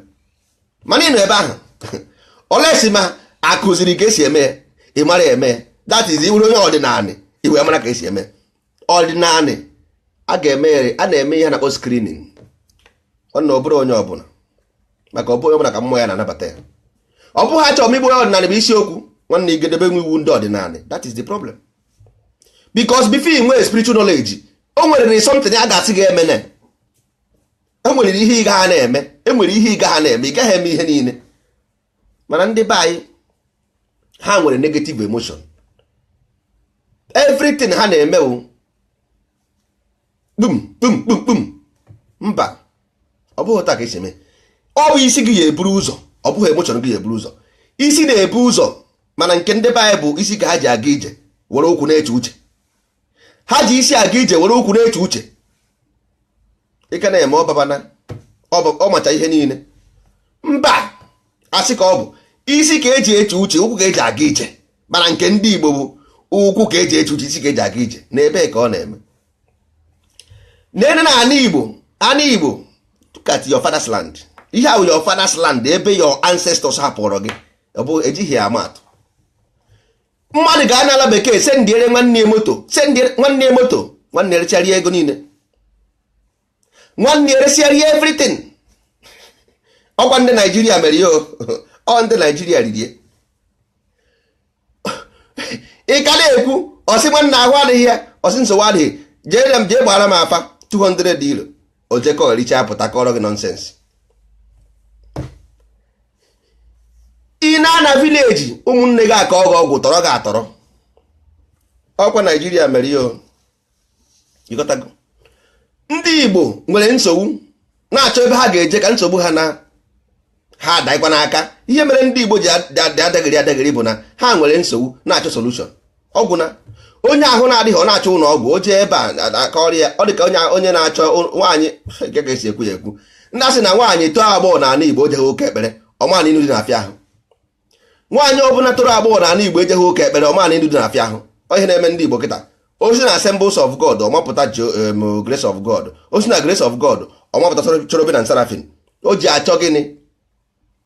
mana ị nọ ebe ahụ olesi ma akụziri ka esi eme ya, ị mara eme. That is, iwere onye ọdịnala i wee mara ka esi eme ọdịnala. A ga-eme, a na-eme ihe na-akpọ screening. Ọ na ọ bụrụ onye ọbụla, maka ọ bụrụ onye ọbụla ka mmụọ ya na-anabata ya. Ọ bụghị achọrọ m igbo onye ọdịnala bụ isiokwu. Nwanne, igedebe nwe iwu ndị ọdịnala, that is the problem, because before you nwee spiritual knowledge, o nwere something a ga-asị gị emene. E nwere ihe ị gaghị na-eme, e nwere ihe ị gaghị na-eme, ị gaghị eme ihe niile. Mana ndị be anyị, ha nwere negative emotion. Everything ha na-eme bụ kpum kpum kpum kpum. Mba, ọ bụghị taa ka esi eme. Ọ bụ isi gị ya eburu ụzọ, ọ bụghị emotion gị ya eburu ụzọ. Isi na-ebu ụzọ, mana nke ndị be anyị bụ isi ka ha ji aga ije were ụkwụ na-eche uche. Ha ji isi aga ije were ụkwụ na-eche uche. Ike na-eme ọbabana ọ macha ihe niile. Mba, asị ka ọ bụ isi ka eji eche uche, ụkwụ ka eji aga ije. Mana nke ndị Igbo bụ ụkwụ ka eji eche uche, isi ka eji aga ije. N'ebe ka ọ na-eme nene na ana Igbo, ana Igbo, look at your father's land. Ihe ahụ your father's land, ebe your ancestors hapụrụ gị, ọ bụ ejighị ya ama atụ. Mmadụ ga n'ala bekee sendiere nwanne ya moto, sendiere nwanne ya moto, nwanne erechara ego niile, nwanne eresiara everything. Ọkwa ndị Naijiria mere ya. Ọ ndị Naijiria riri. Ị ka na-ekwu, ọsị nwanne ahụ adịghị ya, ọsị nsogbu adịghị, jee m jee gbara m afa 200 euro. Ojekọ richa pụta kọrọ gị nonsense. Ị na-ana village, ụmụnne gị aka ọgụ ọgwụ tọrọ gị atọrọ. Ọkwa Naijiria mere ya. Ịghọtago? Ndị Igbo nwere nsogbu na-achọ ebe ha ga-eje ka nsogbu ha na ha adaghịkwa n'aka. Ihe mere ndị Igbo ji adaghịrị adaghịrị bụ na ha nwere nsogbu na-achọ solution. Ọgwụ na onye ahụ na-adịghị, ọ na-achọ ụlọ ọgwụ, o jee ebe a akọrọ ya. Ọ dị ka onye na-achọ nwaanyị nke ga-esi ekwu ya ekwu. Ndị asị na nwaanyị tọọ agbọghọ n'ala Igbo, o jeghị ụka ekpere, ọma na inu dị na-afịa ahụ. Nwaanyị ọbụla toro agbọghọ n'ala Igbo ejeghị ụka ekpere, ọma na inu dị na-afịa ahụ. Ọ ihe na-eme ndị Igbo kịta. O si na Assemblies of God ọmapụta Grace of God, o si na Grace of God ọmapụta Cherubim and Seraphim. O ji achọ gịnị?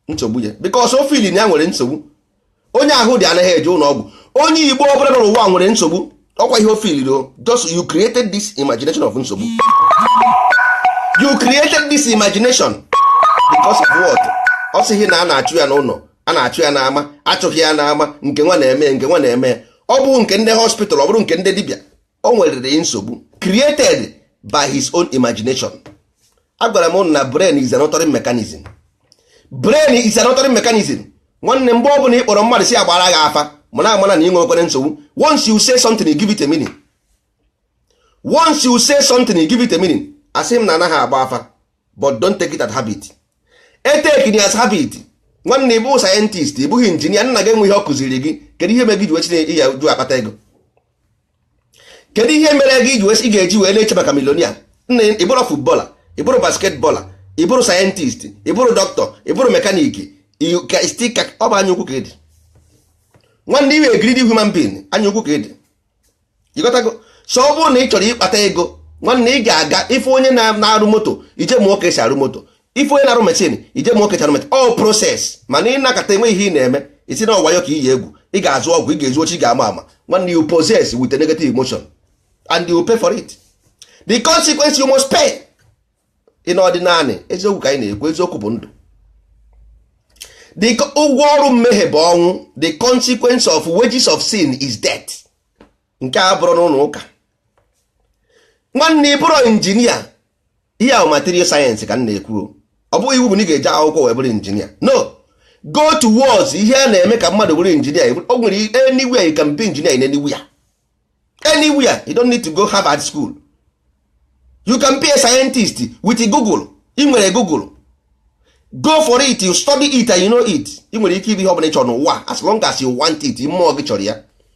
Nsogbu ya, because o feel ya nwere nsogbu. Onye ahụ dị anaghị eje ụlọ ọgwụ. Onye Igbo ọbụla nọ n'ụwa nwere nsogbu. Ọkwa ihe o feeliri o. Just you created this imagination of nsogbu. You created this imagination because of what? Ọ sịghị na a na-achụ ya n'ụlọ, a na-achụ ya n'ama, achụghị ya n'ama. Nke nwa na-eme, nke nwa na-eme, ọ bụ nke ndị hospital, ọ bụrụ nke ndị dibịa, o nwere nsogbu created by his own imagination. Agwara m na brain is an authoring mechanism. Brain is an authoring mechanism. Nwanne, mgbe ọ bụla ị kpọrọ mmadụ si agbara gị afa, mana amana na ị nwekwara nsogbu. Once you say something, you give it a meaning. Once you say something, you give it a meaning. Asị m na anaghị agba afa, but don't take it as habit. Etake it as habit. Nwanne, ị bụ scientist, ị bụghị injinia. Nna gị enwe ihe ọ kụziri gị. Kedu ihe mere gị ji wee chineke ya ju akpata ego? Kedu ihe mere gị ji wee ị ga-eji wee na-eche maka millionaire? Nna, ị bụrụ footballer, ị bụrụ basketballer, ị bụrụ scientist, ị bụrụ dọkịta, ị bụrụ mechanic, ọ bụ anya ukwu ka ị dị. Nwanne, iwe greedy human being, anya ukwu ka ị dị. Ịghọtago? So ọ bụrụ na ị chọrọ ịkpata ego, nwanne, ị ga-aga ife onye na-arụ moto, ije mụọ ka esi arụ moto. Ife onye na-arụ machine, ije mụọ ka esi arụ machine. All process. Mana ị nakọta enwe ihe ị na-eme, isi na ọwayo ka iyi egwu, ị ga-azụ ọgwụ, ị ga-ezu ochi, ị ga-ama ama. Nwanne, you possess with a negative emotion and you pay for it. The consequence you must pay. In ọdịnala, eziokwu ka anyị na-ekwu, eziokwu bụ ndụ. The ụgwọ ọrụ mmehie bụ ọnwụ. The consequence of wages of sin is death. Nke a bụrụ n'ụlọ ụka, nwanne, ị bụrụ injinia, ihe ahụ material science ka m na-ekwu. Ọ bụghị iwu bụ na ị ga-eje akwụkwọ wee bụrụ injinia. No, go towards ihe a na-eme ka mmadụ bụrụ injinia. O nwere anywhere you can be engineer, in anywhere, anywhere. You don't need to go Harvard school. You can be a scientist with Google. Ị nwere Google, go for it. You study it and you know it. Ị nwere ike ịbụ ihe ọbụla ị chọrọ n'ụwa as long as you want it. Mmụọ gị chọrọ ya.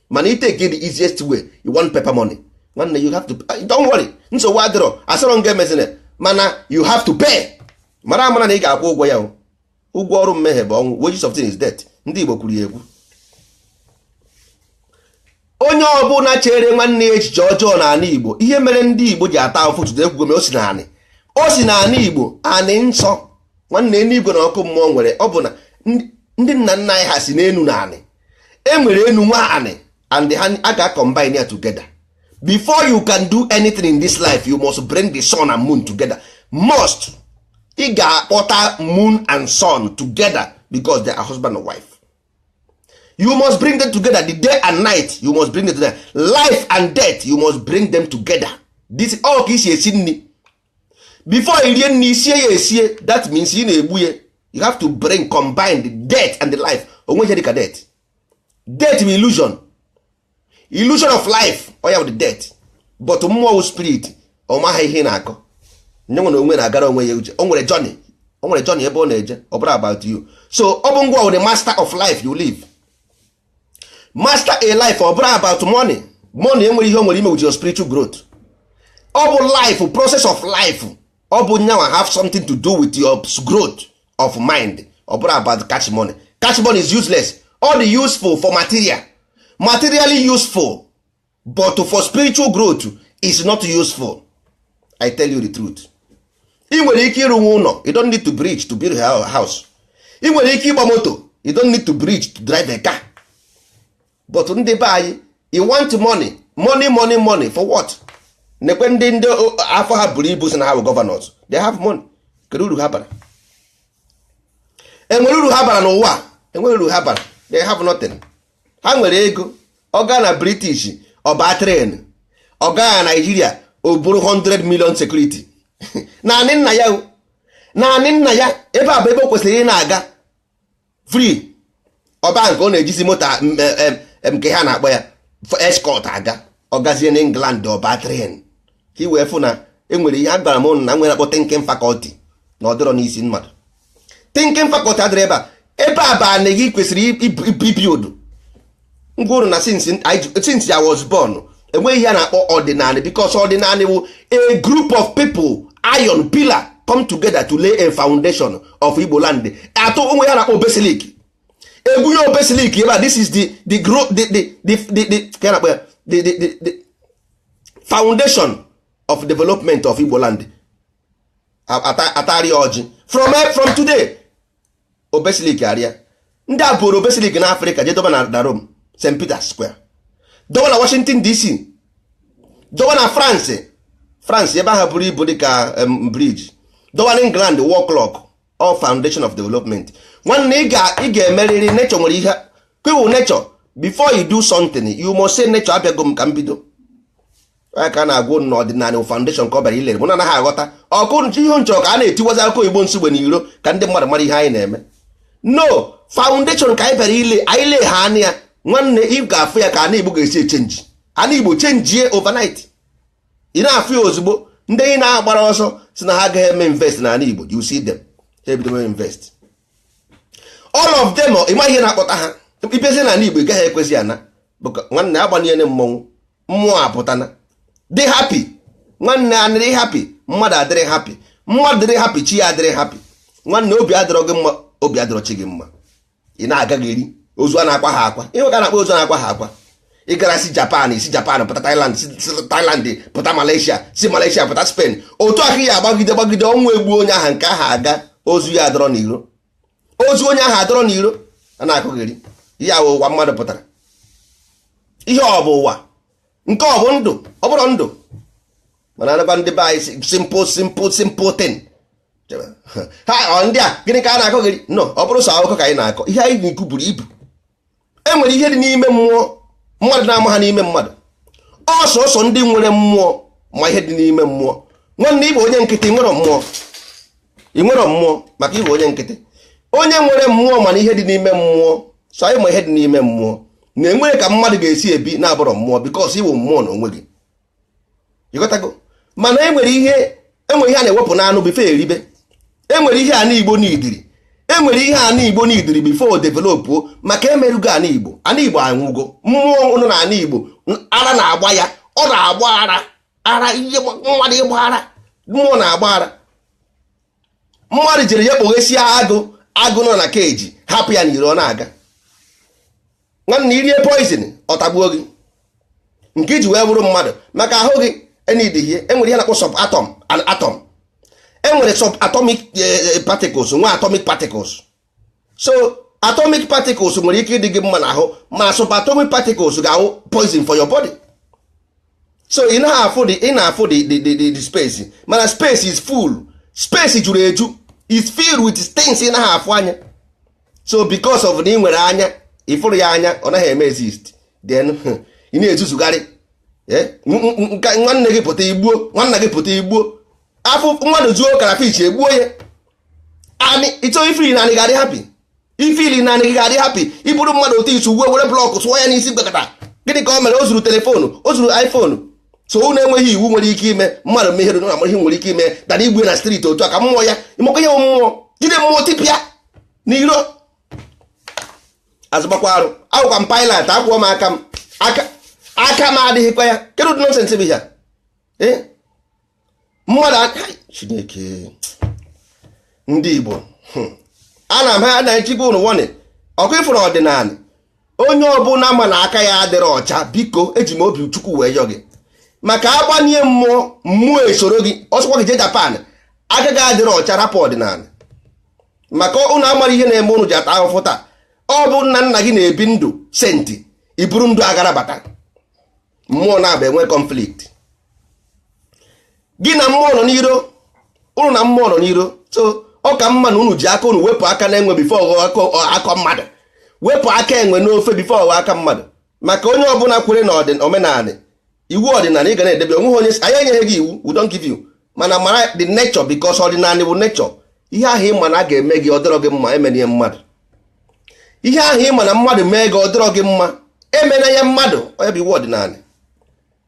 Mana ị take the easiest way, you want paper money, nwanne, you have to. Don't worry, nsogbu adịrọ. Asọrọ nga emezina, mana you have to pay. Mara amara na ị ga-akwụ ụgwọ ya o. Ụgwọ ọrụ mmehie bụ ọnwụ. Wages of sin is death. Ndị Igbo kwuru ya ekwu. Onye ọbụla chere nwanne ya echiche ọjọọ n'ala Igbo, ihe mere ndị Igbo ji ata ahụfụ tụtụ ekwugo o si n'anị, o si n'ala Igbo, anị nsọ. Nwanne, eluigwe na ọkụ mmụọ nwere. Ọ bụ na ndị nna nna anyị ha si n'enu na anị, e nwere enu nwa anị, and ha a ga-combine ya together. Before you can do anything in this life, you must bring the sun and moon together. Must, ị ga-akpọta moon and sun together because they are husband and wife. You must bring them together. The day and night, you must bring them together. Life and death, you must bring them together. This all ka isi esi nri. Before i rie nri, sie ya esie. That means ị na-egbu ya. You have to bring, combine the death and the life. Onwe ihe dịka death. Death bụ illusion, illusion of life. Ọ ya bụ the death. But mmụọ, spirit, ọ maghị ihe ị na-akọ. Nye nwere onwe na-agara onwe ya uche. O nwere journey, o nwere journey ebe ọ na-eje. Ọ bụrụ about you. So ọ bụ ngwa, the master of life you live, master a life. Ọ bụrụ about money, money enwere ihe o nwere ime with your spiritual growth. Ọ bụ life, process of life. Ọ bụ nyanwa have something to do with your growth of mind. Ọ bụrụ about catch money. Catch money is useless. All the useful for material, materially useful, but for spiritual growth is not useful. I tell you the truth. Ị nwere ike ịrụnwe ụlọ, you don't need to bridge to build a house. Ị nwere ike ịgba moto, you don't need to bridge to drive a car. But ndị be anyị, you want money, money, money, money for what? Nekwe ndị afọ ha buru ibu, si na ha bụ governors. They have money. Kedu uru ha bara? Enwere uru ha bara n'ụwa? Enwere uru ha bara? They have nothing. Ha nwere ego, ọ gaa na British, ọba train, ọ gaa na Nigeria, o bụrụ 100 million security. Naanị nna ya o. Naanị nna ya. Ebe a bụ ebe o kwesịrị ị na-aga free. Ọba nke ọ na-ejizi moto nke ha na-akpọ ya escort aga. Ọ gazie na England, ọba train, ka i wee fụ na enwere ihe a gwara m ụnụ na nwere akpọ thinking faculty na ọ dịrọ n'isi mmadụ. Thinking faculty adịrị ebe a. Ebe a bụ anị gị kwesịrị ibild ngwa ụrụ na since I was born, enweghị ihe a na-akpọ ọdịnala, because ọdịnala bụ a group of people, iron pillar come together to lay a foundation of Igbo land. Atụ onwe ya na-akpọ basilic, ebunye obesilic ebe a. This is the grow the ka na-akpọ ya the foundation of development of Igbo land. Atari ọjị from today, obesilic arịa. Ndị a bụrụ obesilic na Afrịka, jee doba na Rome, St. Peter Square, doba na Washington DC, doba na France. France ebe ahụ buru ibu dịka bridge. Doba na England, wall clock. All foundation of development. Nwanne, ị ga-emerịrị. Nature nwere ihe kwiwu nature. Before you do something, you must say, "Nature, abịago m ka m bido." Ya ka a na-agwa unu n'ọdịnala foundation ka ọ bịara ilere. Mụ na anaghị aghọta ọkụ ihe nchọrọ ka a na-etiwazi akụkọ Igbo nsogbe n'iro ka ndị mmadụ mara ihe anyị na-eme. No foundation ka anyị bịara ile. Anyị lee ha anya ya, nwanne, ị ga-afụ ya ka ana Igbo ga-esi echange. Ana Igbo chenjie overnight. Ị na-afụ ya ozugbo. Ndị ị na-agbara ọsọ si na ha agaghị eme invest n'ala Igbo, you see them, ha ebido eme invest, all of them. Ịma ihe na-akpọta ha ibezi n'ala Igbo, ị gaghị ekwezi ana. Nwanne, agbanyere mmọnwụ, mmụọ apụtana. Dị happy, nwanne, anịrị happy. Mmadụ adịrị happy, mmadụ dịrị happy, chi ya adịrị happy. Nwanne, obi adịrọ gị mma, obi adịrọ chi gị mma, ị na-agaghị ozu a na-akwa ha akwa. Ihe ka na-akpọ ozu a na-akwa ha akwa. Ị gara si Japan, si Japan pụta Thailand, si Thailand pụta Malaysia, si Malaysia pụta Spain. Otu aka ya agbagide gbagide, ọnwụ egbu onye ahụ. Nke ahụ aga, ozu ya adọrọ n'iro, ozu onye ahụ adọrọ n'iro, a na-akụghịrị. Ihe ahụ ụwa mmadụ pụtara ihe ọ bụ ụwa nke ọ bụ ndụ, ọ bụrụ ndụ. Mana anaba ndị be anyị, simple, simple, simple thing. Ha ọ ndị a, gịnị ka a na-akọ gị? No, ọ bụrụ sọ akụkọ ka anyị na-akọ, ihe anyị na-ekwu buru ibu. E nwere ihe dị n'ime mmụọ mmadụ na-ama ha n'ime mmadụ. Ọsọsọ ndị nwere mmụọ ma ihe dị n'ime mmụọ. Nwanne, ịbụ onye nkịtị, nwere mmụọ, ị nwere mmụọ maka ịbụ onye nkịtị. Onye nwere mmụọ mana ihe dị n'ime mmụọ. So anyị ma ihe dị n'ime mmụọ na enwere ka mmadụ ga-esi ebi na-abụrọ mmụọ, because ịwụ mmụọ na onwe gị, ịghọtago? Mana enwere ihe, enwere ihe a na-ewepụ n'anụ before eribe. Enwere ihe ana Igbo n'idiri, enwere ihe ana Igbo n'idiri before developuo, maka emerugo ana Igbo. Ana Igbo anwụgo. Mmụọ nọ na ana Igbo, ara na-agba ya, ọ na-agba ara ara. Ihe mmadụ ịgba ara, mmụọ na-agba ara. Mmadụ jere ya kpoghesie agụ, agụ nọ na keji, hapụ ya n'iro, ọ na-aga. Nwanne, irie poison, ọ tagbuo gị. Nke iji wee bụrụ mmadụ maka ahụ gị enidighi. Enwere ihe na-akpọ subatom and atom. Enwere subatomic particles, nwa atomic particles. So atomic particles nwere ike ịdị gị mma n'ahụ, ma subatomic particles ga-ahụ poison for your body. So ị naghị afụ the, ị na-afụ the space, mana space is full. Space juru eju, is filled with things ị naghị afụ anya. So because of na ị nwere anya, ịfụrụ ya anya, ọ naghị eme exist. Then ị na-ezuzugharị. Nwanne gị pụta, igbuo. Nwanne gị pụta, igbuo. Afụ mmadụ zuo crayfish, egbuo ya. Anị ịchọ ifili na anị ga-adị happy, ifili na anị gị ga-adị happy. Iburu mmadụ otu isu uwe, were block sụọ ya n'isi gbakọta. Gịnị ka o mere? O zuru telephone, o zuru iPhone. So unu enweghị iwu nwere ike ime mmadụ mehere na ihe nwere ike ime dara igwe na street. Otu a ka mmụọ ya ịmakwa ihe mmụọ jide mmụọ tipịa n'iro azụgbakwa arụ. Akwụkwa m pilot, akwụọ m aka m, aka aka m adịghịkwa ya. Kedu ụdị nonsense bụ ya? Mmadụ, Chineke, ndị Igbo, ana m ha na-echikwa unu wọnị ọkụ ifụrụ ọdịnala. Onye ọbụla ma na aka ya adịrị ọcha, biko, eji m obi Chukwu wee yọ gị, maka agbanye mmụọ, mmụọ esoro gị. Ọsọkwa gị jee Japan, aka gị adịrị ọcha, rapụ ọdịnala. Maka ụnụ amara ihe na-eme ụnụ ji ata ahụfụ taa. Ọ bụ nna nna gị na-ebi ndụ senti, iburu ndụ agara bata, mmụọ na-aba enwe conflict. Gị na mmụọ nọ n'iro, ụnụ na mmụọ nọ n'iro. So ọ ka mma na unu ji aka unu wepụ aka na-enwe before akọ mmadụ. Wepụ aka enwe n'ofe before ọghọ aka mmadụ. Maka onye ọbụla kwere na omenala, iwu ọdịnala, ị ga na-edebe. Onweghị onye anyị enyeghị gị iwu, we don't give you, mana mara the nature, because ọdịnala bụ nature. Ihe ahụ ị ma na a ga-eme gị, ọ dịrọ gị mma, emena ihe mmadụ. Ihe ahụ ị ma na mmadụ mee gị, ọ dịrọ gị mma, emena ya mmadụ. Onye bụ iwu ọdịnala,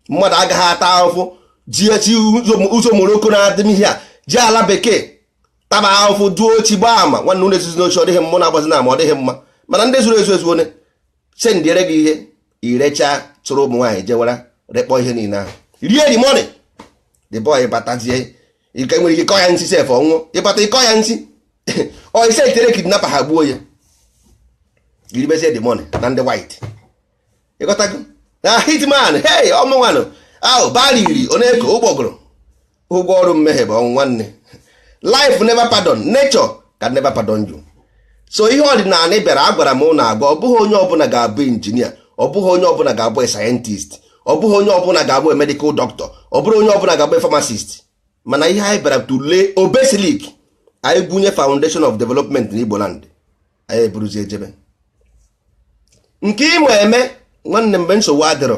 mmadụ agaghị ata ahụhụ ji echi ụzọ Moroko na-adị ihe a ji ala bekee taba ahụhụ, duo ochi, gbaa ama. Nwanne, ụlọ ezuzi n'ochi, ọ dịghị mma. Na-agbazi na ama, ọ dịghị mma. Mana ndị zuru ezu ezu, one sendịere gị ihe irechaa, tụrụ ụmụ nwaanyị jewara rekpọ ihe niile ahụ, rie the money. The boy batazie, ike nwere ike kọ ya nsị sef, ọnwụọ. Ịbata ịkọ ya nsị, ọ ise tere kidnapper, ha gbuo ya, iribezie the money na ndị white. Ịghọtago na hitman? Hey, ọmụnwanụ ahụ bariri oneko ụgbọgụrụ. Ụgwọ ọrụ mmehie bụ ọnwụ. Nwanne, life never pardon, nature can never pardon you. So ihe ọdịnala bịara, agwara m ụnụ agwa, ọ bụghị onye ọbụla ga-abụ injinia, ọ bụghị onye ọbụla ga-abụ scientist, ọ bụghị onye ọbụla ga-abụ medical doctor, ọ bụrụ onye ọbụla ga-abụ pharmacist. Mana ihe anyị bịara tụlee obesilik, anyị gwunye foundation of development n'Igbo land, anyị eburuzi ejebe nke ịma eme. Nwanne, mgbe nsogbu adịrọ,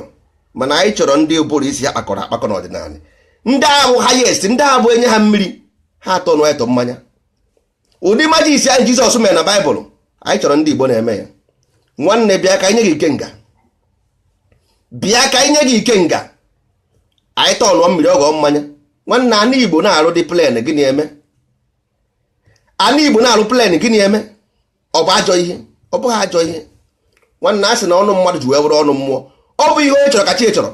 mana anyị chọrọ ndị ụbụrụ isi ha kpakọrọ akpakọ n'ọdịnala, ndị ahụ highest, ndị ahụ bụ enye ha mmiri ha atọ nụ eto mmanya. Ụdị magic anyị Jizọs mere na Baịbụl, anyị chọrọ ndị Igbo na-eme ya. Nwanne, bịa ka anyị nye gị ikenga, bịa ka anyị nye gị ikenga. Anyị tọnụọ mmiri ọghọ mmanya. Nwanne, ana Igbo na-arụ dị plane, gịnị eme? Ana Igbo na-arụ plane, gịnị eme? Ọ bụ ajọ ihe? Ọ bụghị ajọ ihe. Nwanne, a sị na ọnụ mmadụ ji wee bụrụ ọnụ mmụọ. Ọ bụ ihe onye chọrọ ka chi chọrọ,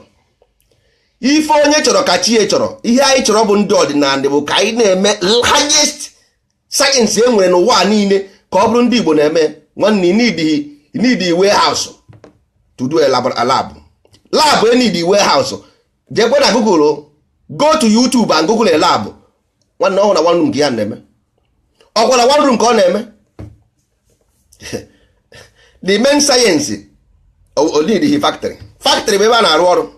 ife onye chọrọ ka chi chọrọ. Ihe anyị chọrọ bụ ndị ọdịnala, bụ ka anyị na-eme highest science e nwere n'ụwa niile, ka ọ bụrụ ndị Igbo na-eme. Nwanne, need warehouse to do a lab, lab, lab e need warehouse. Jekwe na Google, go to YouTube and Google a lab. Nwanne, ọhụrụ na one room ka ya na-eme, ọkwa na one room ka ọ na-eme the main science. O need factory. Factory bụ ebe a na-arụ ọrụ.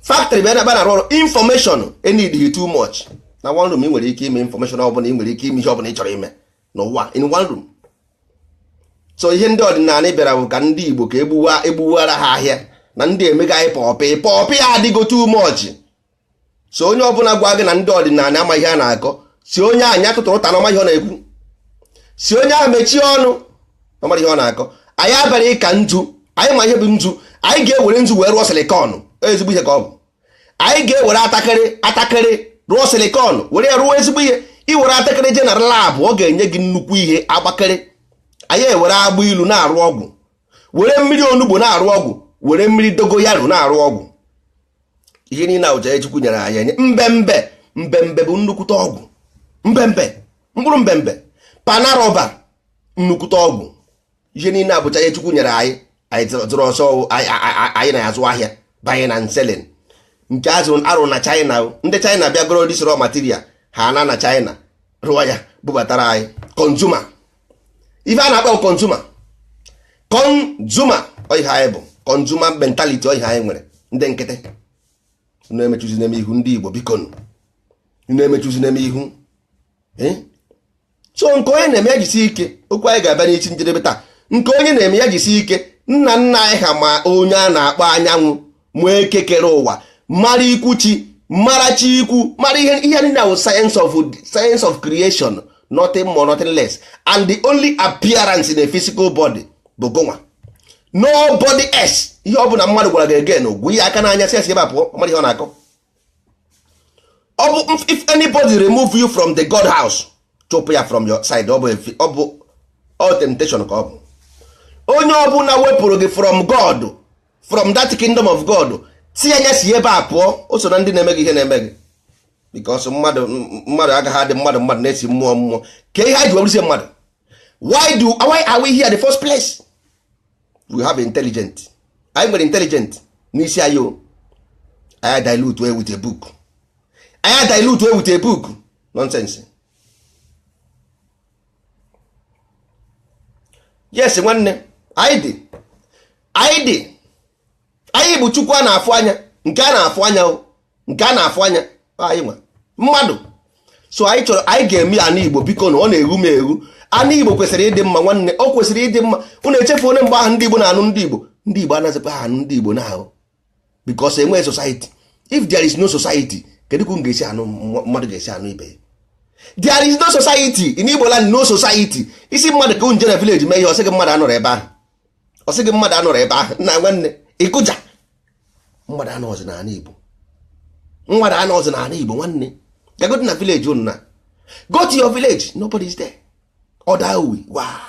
Factory bụ ebe a na-arụ ọrụ. Information enid too much. Na one room ị nwere ike ime information ọbụla, ị nwere ike ime ihe ọbụla ị chọrọ ime n'ụwa in one room. So ihe ndị ọdịnala bịara bụ ka ndị Igbo ka egbuwara ha ahịa na ndị emega anyị pọpị pọpị ya adịgo too much. So onye ọbụla gwa gị na ndị ọdịnala amaghị ihe a na-akọ, si onye anyị atụtụrụ ụta na ọmaghị ihe ọ na-ekwu, si onye ahụ mechie ọnụ na ọmara ihe ọ na-akọ. Anyị abịara ịka nzu, anyị ma ihe bụ nzu. Anyị ga-ewere nzu wee rụọ silicon, ezigbo ihe ka ọ bụ. Anyị ga-ewere atakịrị atakịrị rụọ silicon, were ya rụọ ezigbo ihe. Iwere atakịrị je na lab, ọ ga-enye gị nnukwu ihe agbakịrị. Anyị ewere agbụ ilu na-arụ ọgwụ, were mmiri onugbo na-arụ ọgwụ, were mmiri dogoyaro na-arụ ọgwụ. Ihe niile ahụ Chukwu nyere anyị enye. Mbembe, mbembe bụ nnukwute ọgwụ. Mbembe, mkpụrụ mbembe, panarọba, nnukwute ọgwụ. Ihe niile abụcha ihe Chukwu nyere anyị. Anyị zụrụ ọsọ, anyị na-azụ ahịa banye na nselin nke azụ arụ na China. Ndị China bịagoro this raw material ha na na China rụọ ya bubatara anyị. Consumer, ife a na-akpọ consumer, consumer ihe anyị bụ consumer mentality, ihe anyị nwere. Ndị nkịtị na-emechuzi n'eme ihu ndị Igbo, biko na-emechuzi n'eme ihu. So nke onye na-eme ya jisi ike. Okwu anyị ga-abịa n'isi njedebe taa, nke onye na-eme ya jisi ike. Nna nna anyị ha ma onye a na-akpọ anyanwụ, ma eke kere ụwa, mara ikwu chi, mara chi ikwu, mara ihe ihe niile wụ science of creation, nothing more, nothing less. And the only appearance in a physical body bụ gụnwa, nobody else. Ihe ọ bụla mmadụ gwara gị again, ogwu ihe aka n'anya, si esi ebe a pụọ, ọ mara ihe ọ na-akọ. Ọ bụ if anybody remove you from the God house, chụpụ ya from your side. Ọ bụ all temptation ka ọ bụ. Onye ọbụla wepụrụ gị from God, from that kingdom of God, si anya si ebe a pụọ. O so na ndị na-eme gị ihe na-eme gị, because mmadụ mmadụ agaghị adị mmadụ mmadụ na-esi mmụọ mmụọ. Ka ihe anyị ji webụrụsie mmadụ, why are we here the first place? We have intelligent, anyị nwere intelligent n'isi anyị o. Anyị dilute with a book, anyị dilute with a book nonsense. Yes, nwanne, anyị dị, anyị dị, anyị bụ Chukwu a na-afụ anya, nke a na-afụ anya o, nke a na-afụ anya anyị nwa mmadụ. So anyị chọrọ anyị ga-eme ana Igbo, biko na ọ na-eghu m eghu. Ana Igbo kwesịrị ịdị mma, nwanne, o kwesịrị ịdị mma. Unu echefu onye mgbe ahụ ndị Igbo na-anụ ndị Igbo, ndị Igbo anaghịzikwa ha anụ ndị Igbo na-ahụ, because enweghị society. If there is no society, kedu ka unu ga-esi anụ mmadụ ga-esi anụ ibe ya? There is no society in Igbo land, no society. Isi mmadụ ka unu jere village mee ihe, ọsị gị mmadụ anọrọ ebe ahụ, ọsị gị mmadụ anọrọ ebe ahụ. Nna, nwanne, ịkụja mmadụ anọzi n'ala Igbo, mmadụ anọzi n'ala Igbo. Nwanne, gagodi na village unu, na go to your village, nobody is there. Ọda uwe waa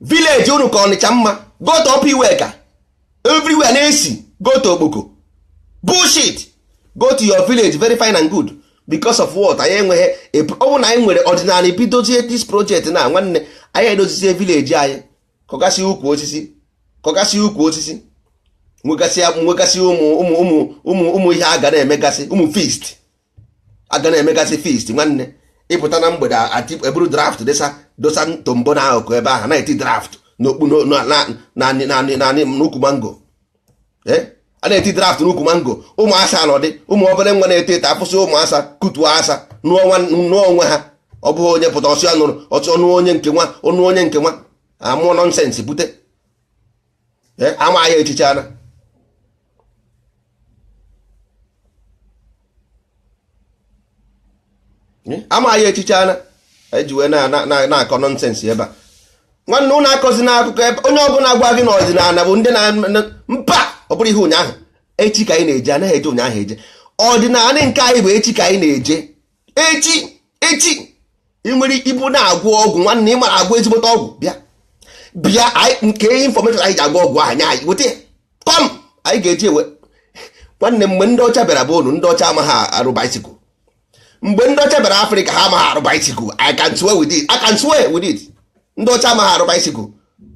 village unu ka Ọnịcha mma. Go to Upper Iweka, everywhere na-esi. Go to Okpoko, bullshit. Go to your village, very fine and good. Because of what? Anyị enweghị. Ọ bụ na anyị nwere ọdịnala, bidozie this project na nwanne anyị, edozizie village anyị, kọgasị ukwu osisi, kọgasị ukwu osisi, nwegasị nwegasị ụmụ ụmụ ụmụ ụmụ ụmụ ihe a ga na-emegasị, ụmụ feast a ga na-emegasị, feast. Nwanne, ịpụta na mgbede, eburu draft desa dosa tombo na akụkụ ebe ahụ, na-eti draft n'okpu n'ukwu mango. A na-eti draft n'ukwu mango, ụmụasa anọdị, ụmụ obere nwa na-eto eto afụsị ụmụasa kutuo asa nụọ onwe ha. Ọ bụghị onye pụta ọsị ọnụrụ ọsị ọnụ onye nke nwa, ọnụ onye nke nwa amụọ nonsense bute ama ya echiche ana. Ama ya echiche ana eji wee na-akọ nonsense ebe a. Nwanne, ụnụ akọzi n'akụkọ ebe onye ọbụla gwa gị n'ọdịnala bụ ndị na mpa. Ọ bụrụ ihe ụnyaahụ, echi ka anyị na-eje, anaghị eje ụnyaahụ eje. Ọdịnala nke anyị bụ echi ka anyị na-eje, echi echi. Ị nwere ibu na-agwọ ọgwụ, nwanne, ị mara agwọ ezigbote ọgwụ, bịa bịa nke information anyị ji agwọ ọgwụ ahụ nye anyị, weta kọm anyị ga-eji ewe. Nwanne, mgbe ndị ọcha bịara bụ unu, ndị ọcha amaghị arụ bicycle. Mgbe ndị ọcha bịara Afrịka, ha amaghị arụ bicycle. I can swear with it, I can swear with it. Ndị ọcha amaghị arụ bicycle.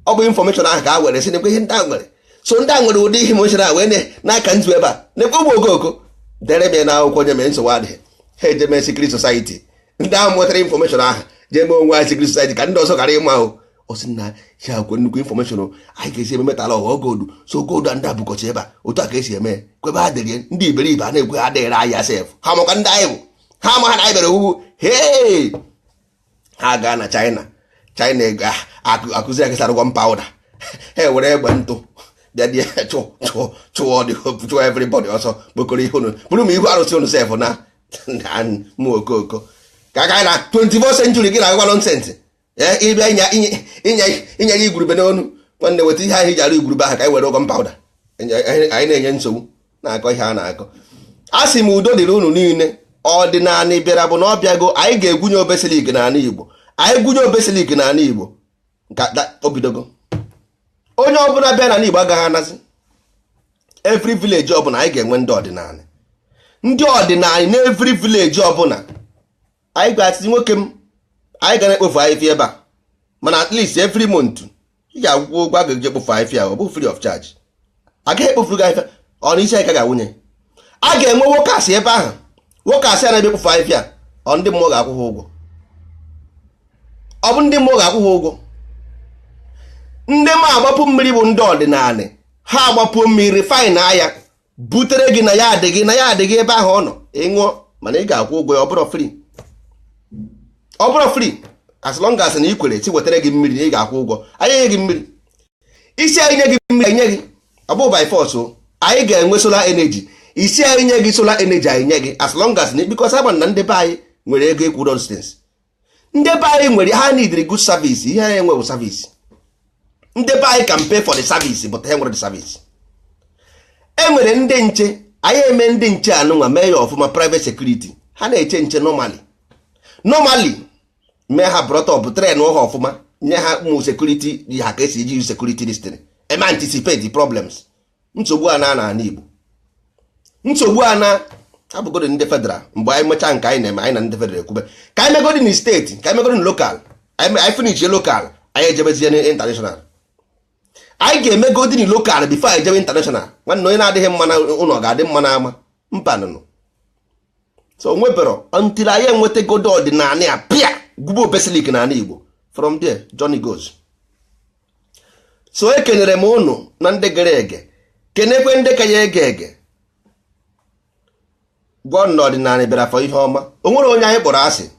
Ọ bụ information ahụ ka ha were si nekwe ihe ndị a nwere. So ndị a nwere ụdị ihe emotion a wee n'aka nzu ebe a nekwe ụmụ okooko dere m ya n'akwụkwọ nye mee. Nsogbu adịghị. Ha eje mee secret society. Ndị ahụ nwetara information ahụ jee mee onwe ha secret society ka ndị ọzọ ghara ịma ahụ. Ọ sị na ya akwe nnukwu information anyị ga-esi eme metal ọghọ gold. So gold a ndị a bụkọcha ebe a, otu a ka esi eme kwebe ha dịrị ndị iberibe a na-ekwe ha dịrị ahịa sef. Ha makwa ndị anyị bụ, ha ma ha na anyị bịara owuwu. Hee, ha gaa na China, China akụzi akịsara gun powder, ha ewere egbe ntụ bịa dị chụọ chụọ chụọ dị chụọ everybody ọsọ, kpokọrọ ihe unu bụrụ ma ihu arụsị unu sef na mụ okoko ka aka na 24th century gị na-agwa nonsense. Ịbịa inye ya igwurube n'onu. Nwanne, weta ihe ahụ iji arụ igwurube ahụ ka anyị were gun powder. Anyị na-enye nsogbu na-akọ ihe a na-akọ. A sị m, udo dịrị unu niile. Ọdịnala bịara bụ na ọ bịago. Anyị ga-egwunye obesilik n'ala Igbo. Anyị gwunye obesilik n'ala Igbo nka obidogo. Onye ọbụla bịa n'ala Igbo agaghị anazi. Every village ọbụla, anyị ga-enwe ndị ọdịnala, ndị ọdịnala na every village ọbụla. Anyị ga-asị nwoke m, anyị ga na-ekpofu ahịfịa ebe a, mana at least every month ị ga-akwụkwọ ụgwọ a ga-eji ekpofu ahịfịa. Ọ bụ free of charge, agaghị ekpofuru gị ahịfịa. Ọ na isi anyị ka ga-awụnye. A ga-enwe workers ebe ahụ, workers a na-abịa ekpofu ahịfịa. Ọ ndị mmụọ ga-akwụ ha ụgwọ? Ọ bụ ndị mmụọ ga-akwụ ha ụgwọ? Ndị ma agbapụ mmiri bụ ndị ọdịnala. Ha agbapụ mmiri refine ya, butere gị na ya adịghị na ya adịghị ebe ahụ ọ nọ ịṅụọ, mana ị ga-akwụ ụgwọ ya. Ọ bụrụ free, ọ bụrụ free. As long as na ị kwere si wetara gị mmiri na ị ga-akwụ ụgwọ, anyị enye gị mmiri. Isi anyị nye gị mmiri, anyị nye gị. Ọ bụ by force o. Anyị ga-enwe solar energy. Isi anyị nye gị solar energy, anyị nye gị, as long as na, because ama na ndị be anyị nwere ego ịkwụ nonsense. Ndị be anyị nwere, ha need good service. Ihe ha enwe bụ service. Ndị be anyị can pay for the service, but ha nwere the service. E nwere ndị nche. Anyị eme ndị nche anụnwa, mee ya ọfụma, private security. Ha na-eche nche normally, normally mee ha brought up, train ha ọfụma, nye ha ụmụ security ha ka esi eji security this thing, eme anticipate the problems. Nsogbu a na n'ala Igbo, nsogbu a na abụgodi ndị federal. Mgbe anyị mechaa nke anyị na-eme, anyị na ndị federal ekwube ka anyị megodi na steeti, ka anyị megodi na local. Anyị finish local, anyị ejebezie na international. Anyị ga-emegodi na local before anyị jebe international. Nwanne, onye na-adịghị mma na ụlọ ga-adị mma n'ama mpanụnụ. So nwebero until anyị enwetagodo ọdịnala a pịa gwubo basic n'ala Igbo. From there journey goes. So ekenere m ụnụ na ndị gere ege, kenekwe ndị ka ya ege ege. Gwa na ọdịnala bịara for ihe ọma. O nwere onye anyị kpọrọ asị?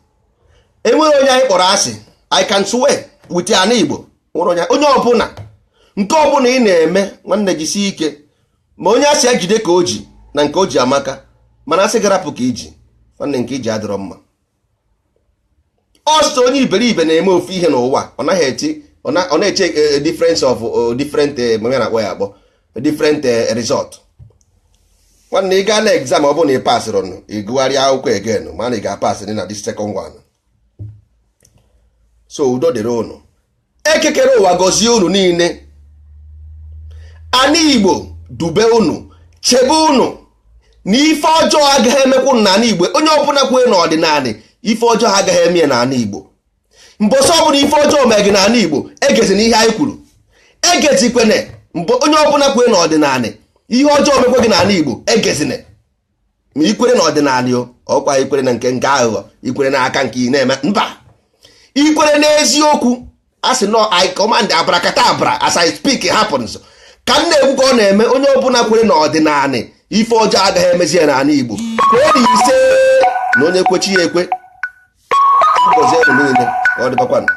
Enwere onye anyị kpọrọ asị? I can swear with ana Igbo, nwere onye, onye ọbụla, nke ọbụla ị na-eme, nwanne, jisie ike. Ma onye asị ya jide ka o ji na nke o ji amaka, mana asị gị rapụ ka iji, nwanne, nke iji adịrọ mma. Ọsọ onye iberibe na-eme ofu ihe n'ụwa, ọ naghị echi, ọ na-eche difference of different, ma na-akpọ ya akpọ different result. Nwanne, ị gaa na exam, ọ bụrụ na ị pasịrị nụ, ị gụgharịa akwụkwọ again, mana ị ga-apasị na this second one. So udo dịrị unu. Ekekere ụwa gọzie unu niile. Ana Igbo dube unu, chebe unu na ife ọjọọ agaghị emekwu n'ala Igbo. Onye ọbụla kwee n'ọdịnala, ife ọjọọ agaghị eme ya n'ala Igbo. Mbọsị ọbụla ife ọjọọ mee gị n'ala Igbo, egezi na ihe anyị kwuru, egezikwene. Mbọ onye ọbụla kwee n'ọdịnala, ihe ọjọọ mekwe gị n'ala Igbo, egezine. Ma ikwere n'ọdịnala o, ọkwa ikwere na nke nke aghụghọ, ikwere n'aka nke ị na-eme mba, ikwere n'eziokwu. A sị no, I command abracadabra, as I speak happens. Ka m na-ekwu ka ọ na-eme. Onye ọbụla kwere n'ọdịnala, ife ọjọọ agaghị emezi ya n'ala Igbo. Kwee na ise na onye kwechi ya ekwe. Ngọzi unu niile, ka ọ dịbakwanụ.